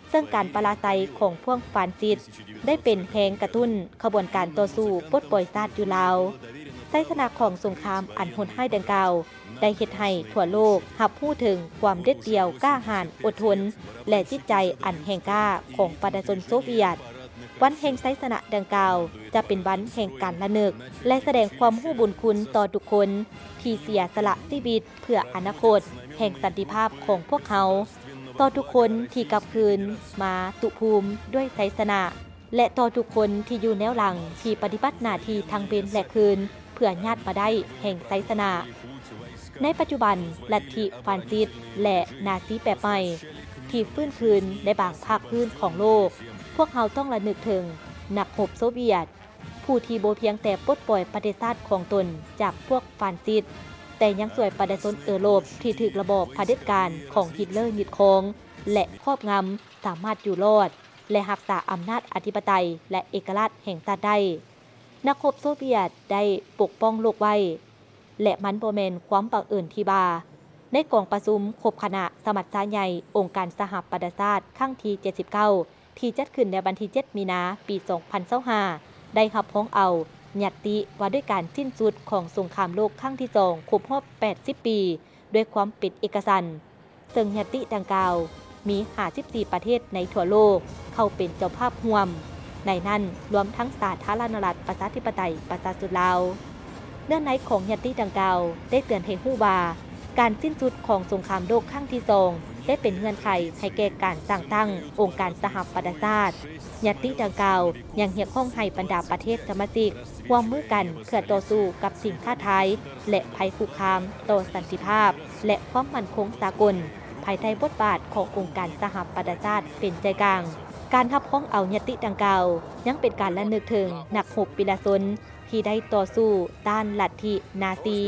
ເຊິ່ງການປະລາໄຊຂອງພວກຟານຊິດໄດ້ເປັນແຮງກະຕຸ້ນຂະບວນການຕໍ່ສູ້ປົດປ່ອຍຊາດຢູ່ລາວ. ໄຊຊະນະຂອງສົງຄາມອັນໂຫດຮ້າຍດັ່ງກ່າວ ໄດ້ເຮັດໃຫ້ທົ່ວໂລກຮັບຮູ້ເຖິງຄວາມເດັດດ່ຽວກ້າຫານອົດທົນ ແລະ ຈິດໃຈອັນແຮງກ້າຂອງປະຊາຊົນໂຊວຽດ. ວັນແຫ່ງໄຊຊະນະດັ່ງກ່າວຈະເປັນວັນແຫ່ງການລະນຶກ ແລະ ສະແດງຄວາມຮູ້ບຸນຄຸນຕໍ່ທຸກຄົນທີ່ເສຍສະຫຼະຊີວິດ ເພື່ອອະນາຄົດແຫ່ງສັນຕິພາບຂອງພວກເຮົາ, ຕໍ່ທຸກຄົນທີ່ກັບຄືນມາຕຸພູມດ້ວຍໄຊຊະນະ ແລະ ຕໍ່ທຸກຄົນທີ່ຢູ່ແນວຫຼັງທີ່ປະຕິບັດໜ້າທີ່ທັງເວັນ ແລະ ຄືນ ເພື່ອຍາດມາໄດ້ແຫ່ງໄຊຊະນະ. ໃນປັດຈຸບັນ, ລັດທິຟານຊິດ ແລະ ນາຊີແບບໃໝ່ທີ່ຟື້ນຄືນໃນບາງພາກພື້ນຂອງໂລກ, ພວກເຮົາຕ້ອງລະນຶກເຖິງນັກຮົບໂຊວຽດ ຜູ້ທີ່ບໍ່ພຽງແຕ່ປົດປ່ອຍປະເທດຊາດຂອງຕົນຈາກພວກຟານຊິດ, ແຕ່ຍັງຊ່ວຍປະຊາຊົນເອີຣົບທີ່ຖືກລະບອບຜະເດັດການຂອງຮິດເລີຍຶດຄອງ ແລະ ຄອບງຳ ສາມາດຢູ່ລອດ ແລະ ຮັກສາອຳນາດອະທິປະໄຕ ແລະ ເອກະລາດແຫ່ງຊາດໄດ້. ນັກຮົບໂຊວຽດໄດ້ປົກປ້ອງໂລກໄວ້ ແລະ ມັນບໍ່ແມ່ນຄວາມບັງເອີນທີ່ວ່າ ໃນກອງປະຊຸມຄົບຄະນະສະມັດຊາໃຫຍ່ອົງການສະຫະປະຊາຊາດຄັ້ງທີເຈັດສິບເກົ້າ ທີ່ຈັດຂຶ້ນໃນວັນທີເຈັດມີນາ ປີສອງພັນຊາວຫ້າ ໄດ້ຮັບຮອງເອົາຍັດຕິວ່າດ້ວຍການສິ້ນສຸດຂອງສົງຄາມໂລກຄັ້ງທີສອງຄົບຮອບແປດສິບປີ ດ້ວຍຄວາມເປັນເອກະສັນ. ເຊິ່ງຍັດຕິດັ່ງກ່າວມີຫ້າສິບສີ່ປະເທດໃນທົ່ວໂລກເຂົ້າເປັນເຈົ້າພາບຮ່ວມ, ໃນນັ້ນລວມທັງສາທາລະນະລັດປະຊາທິປະໄຕປະຊາຊົນລາວ. ເນື້ອໃນຂອງຍັດຕິດັ່ງກ່າວໄດ້ເຕືອນໃຫ້ຮູ້ວ່າ ການສິ້ນສຸດຂອງສົງຄາມໂລກຄັ້ງທີສອງໄດ້ເປັນເງື່ອນໄຂໃຫ້ແກ່ການສ້າງຕັ້ງອົງການສະຫະປະຊາຊາດ. ຍັດຕິດັ່ງກ່າວຍັງຮຽກຮ້ອງໃຫ້ບັນດາປະເທດສະມາຊິກຮ່ວມມືກັນເພື່ອຕໍ່ສູ້ກັບສິ່ງທ້າທາຍ ແລະ ໄພຄຸກຄາມຕໍ່ສັນຕິພາບ ແລະ ຄວາມໝັ້ນຄົງສາກົນ ພາຍໃຕ້ບົດບາດຂອງອົງການສະຫະປະຊາຊາດເປັນໃຈກາງ. ການຮັບຮອງເອົາຍັດຕິດັ່ງກ່າວ ຍັງເປັນການລະນຶກເຖິງນັກຮົບວິລະຊົນທີ່ໄດ້ຕໍ່ສູ້ຕ້ານລັດທິນາຊີ,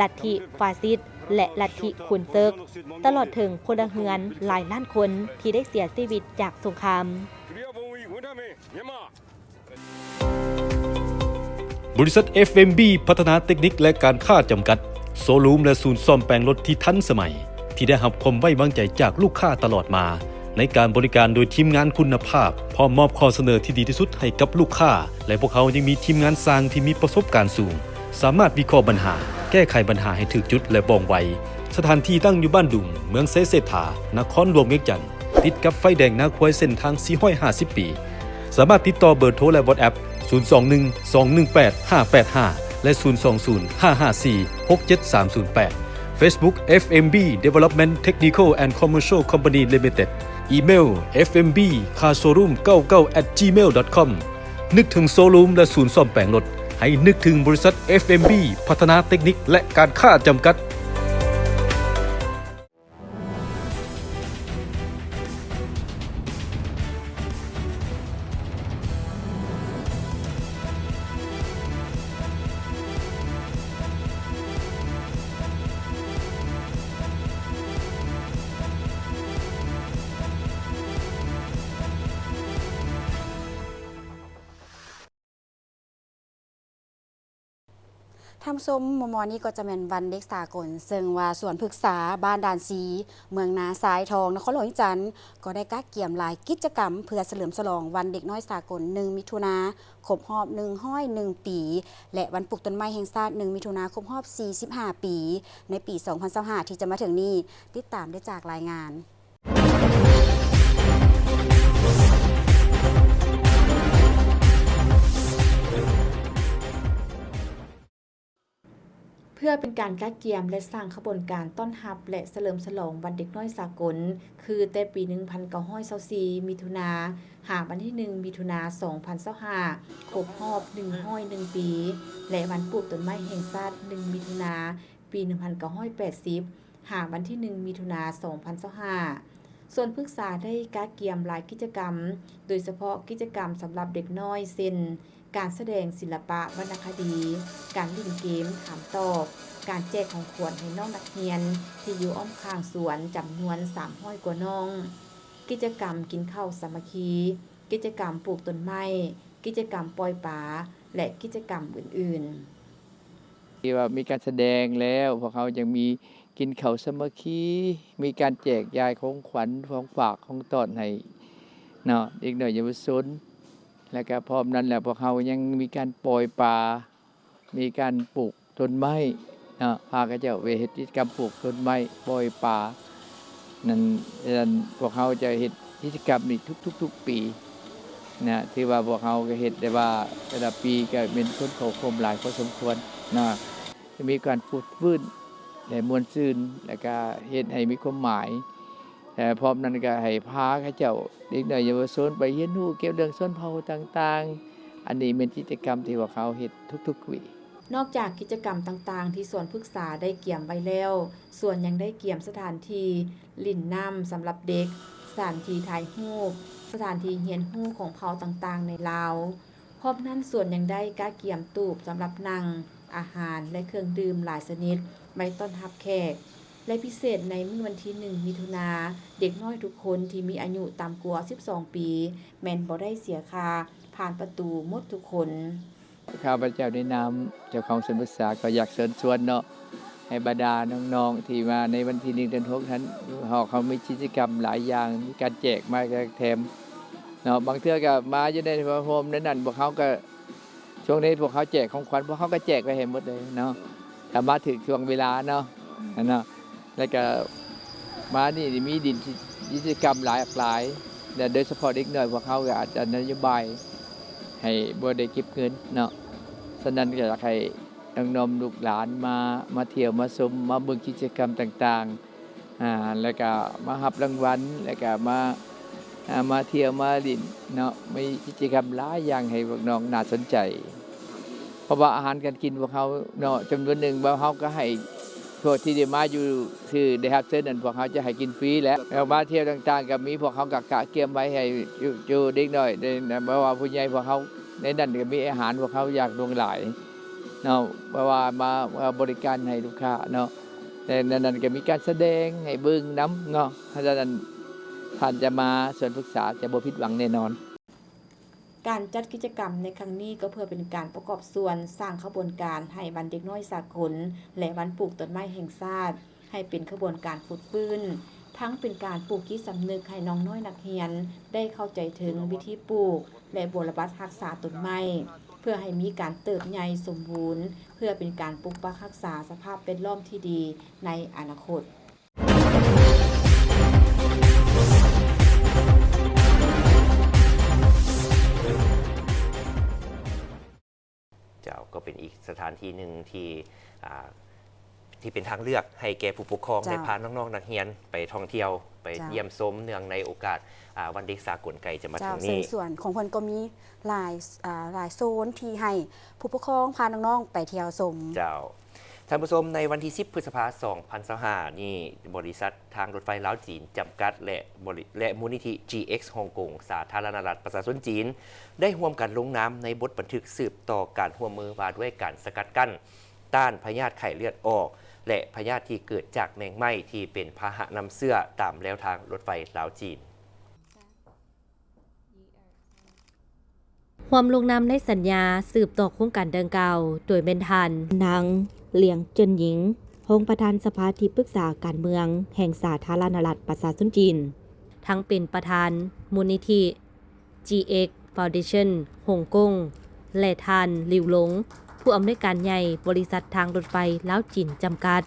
ລັດທິຟາຊິດ ແລະ ລັດທິຂຸນເສິກ, ຕະຫຼອດເຖິງພົນລະເຮືອນຫຼາຍລ້ານຄົນທີ່ໄດ້ເສຍຊີວິດຈາກສົງຄາມ. ບໍລິສັດ ເອັຟເອັມບີ ພັດທະນາເຕັກນິກ ແລະ ການຄ້າຈຳກັດ, ໂຊຣູມ ແລະ ສູນສ້ອມແປງລົດທີ່ທັນສະໄໝ, ທີ່ໄດ້ຮັບຄວາມໄວ້ວາງໃຈຈາກລູກຄ້າຕະຫຼອດມາ, ໃນການບໍລິການໂດຍທີມງານຄຸນນະພາບ, ພ້ອມມອບຂໍ້ສະເໜີທີ່ດີທີ່ສຸດໃຫ້ກັບລູກຄ້າ, ແລະ ພວກເຮົາຍັງມີທີມງານຊ່າງທີ່ມີປະສົບການສູງ, ສາມາດວິເຄາະບັນຫາ, ແກ້ໄຂບັນຫາໃຫ້ຖືກຈຸດ ແລະ ວ່ອງໄວ. ສະຖານທີ່ຕັ້ງຢູ່ບ້ານດຸງ, ເມືອງໄຊເສດຖາ, ນະຄອນຫຼວງວຽງຈັນ. ຕິດກັບໄຟແດງນາຄວາຍເສັ້ນທາງສີ່ຮ້ອຍຫ້າສິບປີ. ສາມາດຕິດຕໍ່ເບີໂທ ແລະ ວັອດແອັບ ສູນສອງໜຶ່ງ ສອງໜຶ່ງແປດ ຫ້າແປດຫ້າ ແລະ ສູນສອງສູນ ຫ້າຫ້າສີ່ ຫົກເຈັດສາມສູນແປດ. Facebook ເອັຟເອັມບີ Development Technical and Commercial Company Limited. ອີເມວ ເອັຟເອັມບີ Car Showroom ເກົ້າເກົ້າ at gmail dot com. ນຶກເຖິງໂຊຣູມ ແລະ ສູນສ້ອມແປງລົດ, ໃຫ້ນຶກເຖິງບໍລິສັດ ເອັຟເອັມບີ ພັດທະນາເຕັກນິກ ແລະ ການຄ້າຈຳກັດ. ທ່ານຜູ້ຊົມ, ມໍ່ໆນີ້ກໍຈະແມ່ນວັນເດັກສາກົນ, ເຊິ່ງວ່າສວນພຶກສາບ້ານດ່ານຊີ, ເມືອງນາຊາຍທອງ, ນະຄອນຫຼວງວຽງຈັນ ກໍໄດ້ກະກຽມຫຼາຍກິດຈະກຳເພື່ອສະເຫຼີມສະຫຼອງວັນເດັກນ້ອຍສາກົນ ໜຶ່ງມິຖຸນາ ຄົບຮອບໜຶ່ງຮ້ອຍໜຶ່ງປີ ແລະ ວັນປູກຕົ້ນໄມ້ແຫ່ງຊາດ ໜຶ່ງມິຖຸນາ ຄົບຮອບສີ່ສິບຫ້າປີ ໃນປີສອງພັນຊາວຫ້າ ທີ່ຈະມາເຖິງນີ້. ຕິດຕາມໄດ້ຈາກລາຍງານ. ເພື່ອເປັນການກະກຽມ ແລະ ສ້າງຂະບວນການຕ້ອນຮັບ ແລະ ສະເຫຼີມສະຫຼອງວັນເດັກນ້ອຍສາກົນ ຄືແຕ່ປີໜຶ່ງພັນເກົ້າຮ້ອຍຊາວສີ່ ມິຖຸນາ ຫາວັນທີໜຶ່ງ ມິຖຸນາ ສອງພັນຊາວຫ້າ ຄົບຮອບໜຶ່ງຮ້ອຍໜຶ່ງປີ ແລະ ວັນປູກຕົ້ນໄມ້ແຫ່ງຊາດ ໜຶ່ງ ມິຖຸນາ ປີໜຶ່ງພັນເກົ້າຮ້ອຍແປດສິບ ຫາວັນທີໜຶ່ງ ມິຖຸນາ ສອງພັນຊາວຫ້າ ສ່ວນປຶກສາໄດ້ກະກຽມຫຼາຍກິດຈະກຳ, ໂດຍສະເພາະກິດຈະກຳສຳລັບເດັກນ້ອຍ ເຊັ່ນ ການສະແດງສິລະປະວັນນະຄະດີ, ການຫຼິ້ນເກມຖາມຕອບ, ການແຈກຂອງຂວັນໃຫ້ນ້ອງນັກຮຽນທີ່ຢູ່ອ້ອມຂ້າງສວນຈຳນວນສາມຮ້ອຍກວ່ານ້ອງ, ກິດຈະກຳກິນເຂົ້າສາມັກຄີ, ກິດຈະກຳປູກຕົ້ນໄມ້, ກິດຈະກຳປ່ອຍປາ ແລະ ກິດຈະກຳອື່ນໆ. ທີ່ວ່າມີການສະແດງແລ້ວ ພວກເຮົາຍັງມີກິນເຂົ້າສາມັກຄີ, ມີການແຈກຢາຍຂອງຂວັນ ຂອງຝາກ ຂອງຕ້ອນໃຫ້ເນາະ ເດັກນ້ອຍເຍົາວະຊົນ ແລ້ວກະພ້ອມນັ້ນແລ້ວ ພວກເຮົາຍັງມີການປ່ອຍປາ ມີການປູກຕົ້ນໄມ້ເນາະ ພາເຂົາເຈົ້າໄປເຮັດກິດຈະກຳປູກຕົ້ນໄມ້ ປ່ອຍປາ ນັ້ນ ນັ້ນ ພວກເຮົາຈະເຮັດກິດຈະກຳນີ້ທຸກໆ ທຸກປີນະ ຖືວ່າພວກເຮົາກໍເຮັດໄດ້ວ່າແຕ່ລະປີກໍແມ່ນຄົນເຂົ້າຮ່ວມຫຼາຍພໍສົມຄວນນະ ຈະມີການຟົດຟື້ນ ແລະ ມ່ວນຊື່ນ ແລ້ວກະເຮັດໃຫ້ມີຄວາມໝາຍ ແລະ ພ້ອມນັ້ນກໍໃຫ້ພາເຂົາເຈົ້າ ເດັກນ້ອຍເຍົາວະຊົນໄປຮຽນຮູ້ກ່ຽວເລື່ອງຊົນເຜົ່າຕ່າງໆ ອັນນີ້ແມ່ນກິດຈະກຳທີ່ພວກເຮົາເຮັດທຸກໆປີ. ນອກຈາກກິດຈະກຳຕ່າງໆທີ່ສວນປຶກສາໄດ້ກຽມໄວ້ແລ້ວ, ສວນຍັງໄດ້ກຽມສະຖານທີ່ຫຼິ້ນນ້ຳສຳລັບເດັກ, ສະຖານທີ່ຖ່າຍຮູບ, ສະຖານທີ່ຮຽນຮູ້ຂອງເຜົ່າຕ່າງໆໃນລາວ. ພ້ອມນັ້ນສວນຍັງໄດ້ກະກຽມຕູບສຳລັບນັ່ງ, ອາຫານ ແລະ ເຄື່ອງດື່ມຫຼາຍຊະນິດໄວ້ຕ້ອນຮັບແຂກ ແລະ ພິເສດໃນມື້ວັນທີໜຶ່ງ ມິຖຸນາ, ເດັກນ້ອຍທຸກຄົນທີ່ມີອາຍຸຕ່ຳກວ່າສິບສອງປີ ແມ່ນບໍ່ໄດ້ເສຍຄ່າ ຜ່ານປະຕູໝົດທຸກຄົນ. ຂ້າພະເຈົ້າໃນນາມເຈົ້າຂອງສູນປຶກສາ ກໍຢາກເຊີນຊວນເນາະ ໃຫ້ບັນດານ້ອງໆທີ່ມາໃນວັນທີໜຶ່ງ ເດືອນຫົກຫັ້ນ ເຮົາ ເຮົາມີກິດຈະກຳຫຼາຍຢ່າງ ມີການແຈກມາແຈກແຖມເນາະ ບາງເທື່ອກໍມາຢູ່ໃນໂຮມໃນນັ້ນ ພວກເຮົາກໍ ຊ່ວງນີ້ພວກເຮົາແຈກຂອງຂວັນ ພວກເຮົາກໍແຈກໄປໃຫ້ໝົດເລີຍເນາະ ກໍມາຖືກຊ່ວງເວລາເນາະ ເນາະ ແລ້ວກໍມານີ້ມີດິນ ກິດຈະກຳຫຼາກຫຼາຍ ແລະ ໂດຍສະເພາະເດັກນ້ອຍພວກເຮົາກໍອາດຈະນະໂຍບາຍໃຫ້ບໍ່ໄດ້ເກັບເງິນເນາະ ສະນັ້ນກໍຢາກໃຫ້ນ້ອງໆລູກຫຼານມາ ມາທ່ຽວມາຊົມ ມາເບິ່ງກິດຈະກຳຕ່າງໆ ອາ ແລ້ວກະມາຮັບລາງວັນ ແລ້ວກະມາ ອາ ມາທ່ຽວມາຫຼິ້ນເນາະ ມີກິດຈະກຳຫຼາຍຢ່າງໃຫ້ພວກນ້ອງໜ້າສົນໃຈ ເພາະວ່າອາຫານການກິນພວກເຮົາເນາະ ຈຳນວນໜຶ່ງ ພວກເຮົາກໍໃຫ້ ພວກທີ່ໄດ້ມາຢູ່ ທີ່ໄດ້ຮັບເຊີນນັ້ນ ພວກເຮົາຈະໃຫ້ກິນຟຣີແຫຼະ ແລ້ວມາທ່ຽວຕ່າງໆກໍມີ ພວກເຮົາກໍກະກຽມໄວ້ໃຫ້ຢູ່ ຢູ່ເດັກນ້ອຍ ແລະ ບໍ່ວ່າຜູ້ໃຫຍ່ ພວກເຮົາໃນນັ້ນກໍມີອາຫານ ພວກເຮົາຢາກຫຼວງຫຼາຍເນາະ ເພາະວ່າມາ ມາບໍລິການໃຫ້ລູກຄ້າເນາະ. ແລະ ໃນນັ້ນກໍມີການສະແດງໃຫ້ເບິ່ງນຳເນາະ ເພາະສະນັ້ນທ່ານຈະມາສວນປຶກສາຈະບໍ່ຜິດຫວັງແນ່ນອນ. ການຈັດກິດຈະກຳໃນຄັ້ງນີ້ກໍເພື່ອເປັນການປະກອບສ່ວນສ້າງຂະບວນການໃຫ້ວັນເດັກນ້ອຍສາກົນ ແລະ ວັນປູກຕົ້ນໄມ້ແຫ່ງຊາດ ໃຫ້ເປັນຂະບວນການຟົດຟື້ນ, ທັງເປັນການປູກຈິດສຳນຶກໃຫ້ນ້ອງນ້ອຍນັກຮຽນໄດ້ເຂົ້າໃຈເຖິງວິທີປູກ ແລະ ບົວລະບັດຮັກສາຕົ້ນໄມ້ ເພື່ອໃຫ້ມີການເຕີບໃຫຍ່ສົມບູນ ເພື່ອເປັນການປົກປັກຮັກສາສະພາບແວດລ້ອມທີ່ດີໃນອະນາຄົດ. ເຈົ້າ ກໍເປັນອີກສະຖານທີ່ໜຶ່ງທີ່ ອ່າ ທີ່ເປັນທາງເລືອກໃຫ້ແກ່ຜູ້ປົກຄອງ ເຈົ້າ ໄດ້ພານ້ອງໆນັກຮຽນໄປທ່ອງທ່ຽວ ໄປ ເຈົ້າ ຢ້ຽມຊົມ ເນື່ອງໃນໂອກາດ ອ່າ ວັນເດັກສາກົນໃກ້ຈະມາເຖິງນີ້. ເຈົ້າ ເຊິ່ງສວນຂອງເພິ່ນກໍມີຫຼາຍ ອ່າ ຫຼາຍໂຊນທີ່ໃຫ້ຜູ້ປົກຄອງພານ້ອງໆໄປທ່ຽວຊົມ. ເຈົ້າ ທ່ານຜູ້ຊົມ, ໃນວັນທີສິບ ພຶດສະພາ ສອງພັນຊາວຫ້ານີ້, ບໍລິສັດທາງລົດໄຟລາວ-ຈີນ ຈຳກັດ ແລະ ບໍລິ ແລະ ມູນນິທິ ຈີເອັກ ຮົງກົງ ສາທາລະນະລັດປະຊາຊົນຈີນ ໄດ້ຮ່ວມກັນລົງນາມໃນບົດບັນທຶກສືບຕໍ່ການຮ່ວມມືວ່າດ້ວຍການສະກັດກັ້ນ ຕ້ານພະຍາດໄຂ້ເລືອດອອກ ແລະ ພະຍາດທີ່ເກີດຈາກແມງໄມ້ທີ່ເປັນພາຫະນຳເຊື້ອ ຕາມແລວທາງລົດໄຟລາວ-ຈີນ. ຮ່ວມລົງນາມໃນສັນຍາສືບຕໍ່ໂຄງການດັ່ງກ່າວ ໂດຍແມ່ນທ່ານ ນາງ ຫຼຽງ ເຈີນຍິງ ຮອງປະທານສະພາທີ່ປຶກສາການເມືອງແຫ່ງສາທາລະນະລັດປະຊາຊົນຈີນ, ທັງເປັນປະທານມູນນິທິ ຈີເອັກ ຟາວເດຊັນ ຮົງກົງ ແລະ ທ່ານ ລິວ ຫຼົງ ຜູ້ອຳນວຍການໃຫຍ່ບໍລິສັດທາງລົດໄຟລາວ-ຈີນ ຈຳກັດ.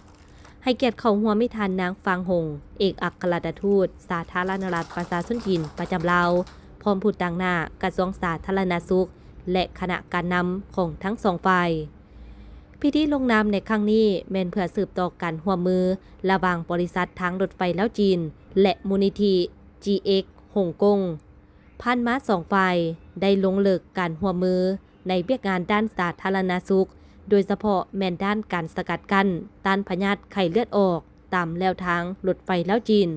ໃຫ້ກຽດເຂົ້າຮ່ວມມີທ່ານນາງ ຟາງ ຫົງ ເອກອັກຄະລັດຖະທູດສາທາລະນະລັດປະຊາຊົນຈີນປະຈຳລາວ, ພ້ອມຜູ້ຕາງໜ້າກະຊວງສາທາລະນະສຸກ ແລະ ຄະນະການນຳຂອງທັງສອງຝ່າຍ. ພິທີລົງນາມໃນຄັ້ງນີ້ແມ່ນເພື່ອສືບຕໍ່ການຮ່ວມມືລະຫວ່າງບໍລິສັດທາງລົດໄຟລາວ-ຈີນ ແລະ ມູນນິທິ ຈີເອັກ ຮົງກົງ. ຜ່ານມາສອງຝ່າຍໄດ້ລົງເລິກການຮ່ວມມືໃນວຽກງານດ້ານສາທາລະນະສຸກ, ໂດຍສະເພາະແມ່ນດ້ານການສະກັດກັ້ນຕ້ານພະຍາດໄຂ້ເລືອດອອກຕາມແລວທາງລົດໄຟລາວ-ຈີນ.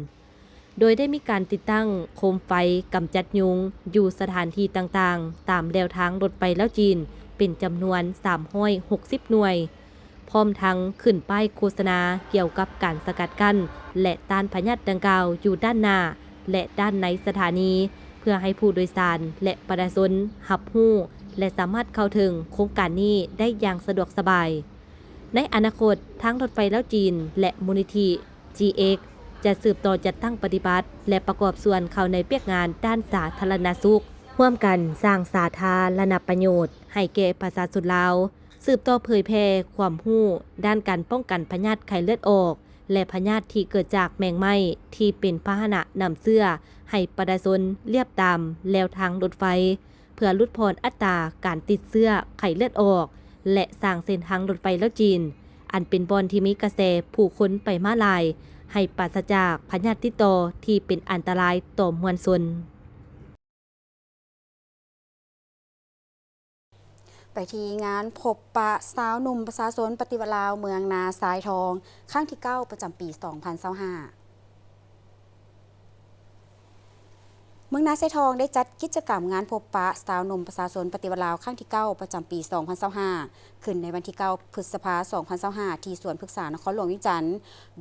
ໂດຍໄດ້ມີການຕິດຕັ້ງໂຄມໄຟກຳຈັດຍຸງຢູ່ສະຖານທີ່ຕ່າງໆ ຕາມແລວທາງລົດໄຟລາວ-ຈີນ ເປັນຈຳນວນສາມຮ້ອຍຫົກສິບໜ່ວຍ, ພ້ອມທັງຂຶ້ນປ້າຍໂຄສະນາກ່ຽວກັບການສະກັດກັ້ນ ແລະ ຕ້ານພະຍາດດັ່ງກ່າວຢູ່ດ້ານໜ້າ ແລະ ດ້ານໃນສະຖານີ, ເພື່ອໃຫ້ຜູ້ໂດຍສານ ແລະ ປະຊາຊົນຮັບຮູ້ ແລະ ສາມາດເຂົ້າເຖິງໂຄງການນີ້ໄດ້ຢ່າງສະດວກສະບາຍ. ໃນອະນາຄົດ, ທາງລົດໄຟລາວ-ຈີນ ແລະ ມູນນິທິ ຈີເອັກ ຈະສືບຕໍ່ຈັດຕັ້ງປະຕິບັດ ແລະ ປະກອບສ່ວນເຂົ້າໃນວຽກງານດ້ານສາທາລະນະສຸກ, ຮ່ວມກັນສ້າງສາທາລະນະປະໂຫຍດໃຫ້ແກ່ປະຊາຊົນລາວ, ສືບຕໍ່ເຜີຍແຜ່ຄວາມຮູ້ດ້ານການປ້ອງກັນພະຍາດໄຂ້ເລືອດອອກ ແລະ ພະຍາດທີ່ເກີດຈາກແມງໄມ້ທີ່ເປັນພາຫະນະນຳເຊື້ອໃຫ້ປະຊາຊົນລຽບຕາມແລວທາງລົດໄຟ. ເພື່ອຫຼຸດຜ່ອນອັດຕາການຕິດເຊື້ອໄຂ້ເລືອດອອກ ແລະ ສ້າງເສັ້ນທາງລົດໄຟລາວ-ຈີນ ອັນເປັນບ່ອນທີ່ມີກະແສຜູ້ຄົນໄປມາຫຼາຍ ໃຫ້ປາສະຈາກພະຍາດຕິດຕໍ່ທີ່ເປັນອັນຕະລາຍຕໍ່ມວນຊົນ. ໄປທີ່ງານພົບປະຊາວໜຸ່ມປະຊາຊົນປະຕິວັດລາວເມືອງນາຊາຍທອງ ຄັ້ງທີເກົ້າ ປະຈຳປີສອງພັນຊາວຫ້າ. ເມືອງນາຊາຍທອງໄດ້ຈັດກິດຈະກຳງານພົບປະຊາວໜຸ່ມປະຊາຊົນປະຕິວັດລາວຄັ້ງທີເກົ້າ ປະຈຳປີສອງພັນຊາວຫ້າ ຂຶ້ນໃນວັນທີເກົ້າ ພຶດສະພາ ສອງພັນຊາວຫ້າ ທີ່ສວນພຶກສານະຄອນຫຼວງວຽງຈັນ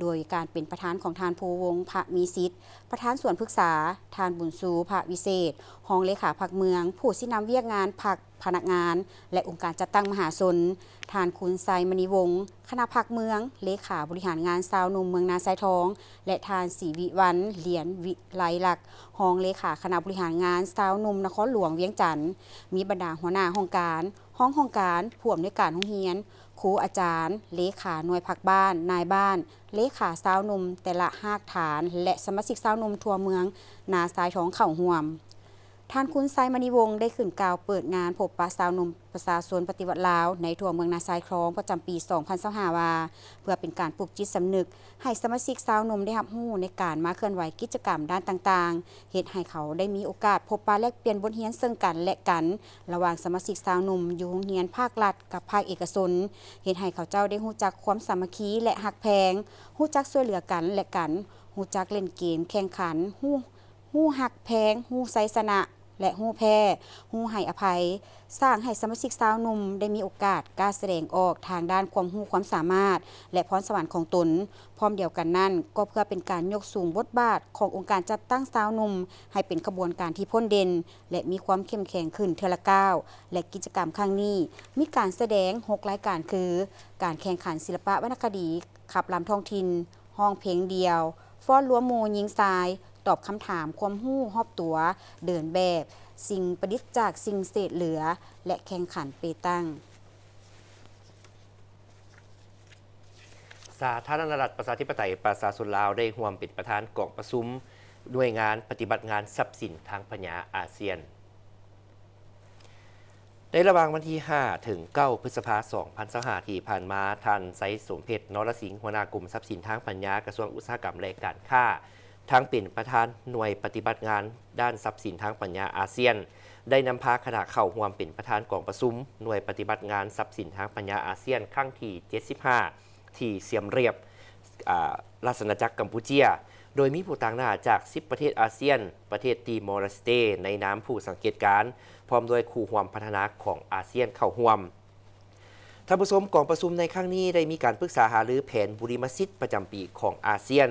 ໂດຍການເປັນປະທານຂອງທ່ານ ພູວົງ ພະມີສິດ ປະທານສວນພຶກສາ, ທ່ານ ບຸນຊູ ພະວິເສດ ຮອງເລຂາພັກເມືອງ, ຜູ້ຊີ້ນຳວຽກງານພັກ, ພະນັກງານ ແລະ ອົງການຈັດຕັ້ງມະຫາຊົນ, ທ່ານ ຄູນໄຊ ມະນີວົງ ຄະນະພັກເມືອງ, ເລຂາບໍລິຫານງານຊາວໜຸ່ມເມືອງນາຊາຍທອງ ແລະ ທ່ານ ສີວິວັນ ຫຼຽນວິໄລລັກ ຮອງເລຂາຄະນະບໍລິຫານງານຊາວໜຸ່ມນະຄອນຫຼວງວຽງຈັນ, ມີບັນດາຫົວໜ້າຫ້ອງການ, ຮອງຫ້ອງການ, ຜູ້ອຳນວຍການໂຮງຮຽນ, ຄູອາຈານ, ເລຂາໜ່ວຍພັກບ້ານ, ນາຍບ້ານ, ເລຂາຊາວໜຸ່ມແຕ່ລະຮາກຖານ ແລະ ສະມາຊິກຊາວໜຸ່ມທົ່ວເມືອງນາຊາຍທອງເຂົ້າຮ່ວມ. ທ່ານ ຄູນໄຊ ມະນີວົງ ໄດ້ຂຶ້ນກ່າວເປີດງານພົບປະຊາວໜຸ່ມປະຊາຊົນປະຕິວັດລາວໃນທົ່ວເມືອງນາຊາຍທອງ ປະຈຳປີສອງພັນຊາວຫ້າ ວ່າ ເພື່ອເປັນການປຸກຈິດສຳນຶກໃຫ້ສະມາຊິກຊາວໜຸ່ມໄດ້ຮັບຮູ້ໃນການມາເຄື່ອນໄຫວກິດຈະກຳດ້ານຕ່າງໆ, ເຮັດໃຫ້ເຂົາໄດ້ມີໂອກາດພົບປະແລກປ່ຽນບົດຮຽນເຊິ່ງກັນ ແລະ ກັນ ລະຫວ່າງສະມາຊິກຊາວໜຸ່ມຢູ່ໂຮງຮຽນພາກລັດກັບພາກເອກະຊົນ, ເຮັດໃຫ້ເຂົາເຈົ້າໄດ້ຮູ້ຈັກຄວາມສາມັກຄີ ແລະ ຮັກແພງ, ຮູ້ຈັກຊ່ວຍເຫຼືອກັນ ແລະ ກັນ, ຮູ້ຈັກຫຼິ້ນເກມແຂ່ງຂັນ, ຮູ້ ຮູ້ຮັກແພງ, ຮູ້ໄຊຊະນະ ແລະ ຮູ້ແພ້, ຮູ້ໃຫ້ອະໄພ, ສ້າງໃຫ້ສະມາຊິກຊາວໜຸ່ມໄດ້ມີໂອກາດກ້າສະແດງອອກທາງດ້ານຄວາມຮູ້ຄວາມສາມາດ ແລະ ພອນສະຫວັນຂອງຕົນ. ພ້ອມດຽວກັນນັ້ນ, ກໍເພື່ອເປັນການຍົກສູງບົດບາດຂອງອົງການຈັດຕັ້ງຊາວໜຸ່ມໃຫ້ເປັນຂະບວນການທີ່ພົ້ນເດັ່ນ ແລະ ມີຄວາມເຂັ້ມແຂງຂຶ້ນເທື່ອລະກ້າວ ແລະ ກິດຈະກຳຄັ້ງນີ້ມີການສະແດງຫົກລາຍການຄື ການແຂ່ງຂັນສິລະປະວັນນະຄະດີ, ຂັບລຳທ້ອງຖິ່ນ, ຮ້ອງເພງດ່ຽວ, ຟ້ອນລວມໝູ່ຍິງຊາຍ, ຕອບຄຳຖາມຄວາມຮູ້ຮອບຕົວ, ເດີນແບບ, ສິ່ງປະດິດຈາກສິ່ງເສດເຫຼືອ ແລະ ແຂ່ງຂັນເປຕັງ. ສາທາລະນະລັດປະຊາທິປະໄຕປະຊາຊົນລາວ ໄດ້ຮ່ວມເປັນປະທານກອງປະຊຸມໜ່ວຍງານປະຕິບັດງານຊັບສິນທາງປັນຍາອາຊຽນ. ໃນລະຫວ່າງວັນທີຫ້າ ເຖິງ ເກົ້າ ພຶດສະພາ ສອງພັນຊາວຫ້າ ທີ່ຜ່ານມາ, ທ່ານ ໄຊສົມເພັດ ນໍລະສິງ ຫົວໜ້າກົມຊັບສິນທາງປັນຍາ ກະຊວງອຸດສາຫະກຳ ແລະ ການຄ້າ, ທັງເປັນປະທານໜ່ວຍປະຕິບັດງານດ້ານຊັບສິນທາງປັນຍາອາຊຽນ, ໄດ້ນຳພາຄະນະເຂົ້າຮ່ວມເປັນປະທານກອງປະຊຸມໜ່ວຍປະຕິບັດງານຊັບສິນທາງປັນຍາອາຊຽນ ຄັ້ງທີ ເຈັດສິບຫ້າ ທີ່ຊຽມຣຽບ ອາ ລາຊະອານາຈັກກຳປູເຈຍ, ໂດຍມີຜູ້ຕາງໜ້າຈາກ ສິບ ປະເທດອາຊຽນ, ປະເທດຕີມໍລະສະເຕ ໃນນາມຜູ້ສັງເກດການ, ພ້ອມດ້ວຍຄູ່ຮ່ວມພັດທະນາຂອງອາຊຽນເຂົ້າຮ່ວມ. ທ່ານຜູ້ຊົມ, ກອງປະຊຸມໃນຄັ້ງນີ້ໄດ້ມີການປຶກສາຫາລືແຜນບຸລິມະສິດປະຈຳປີຂອງອາຊຽນ,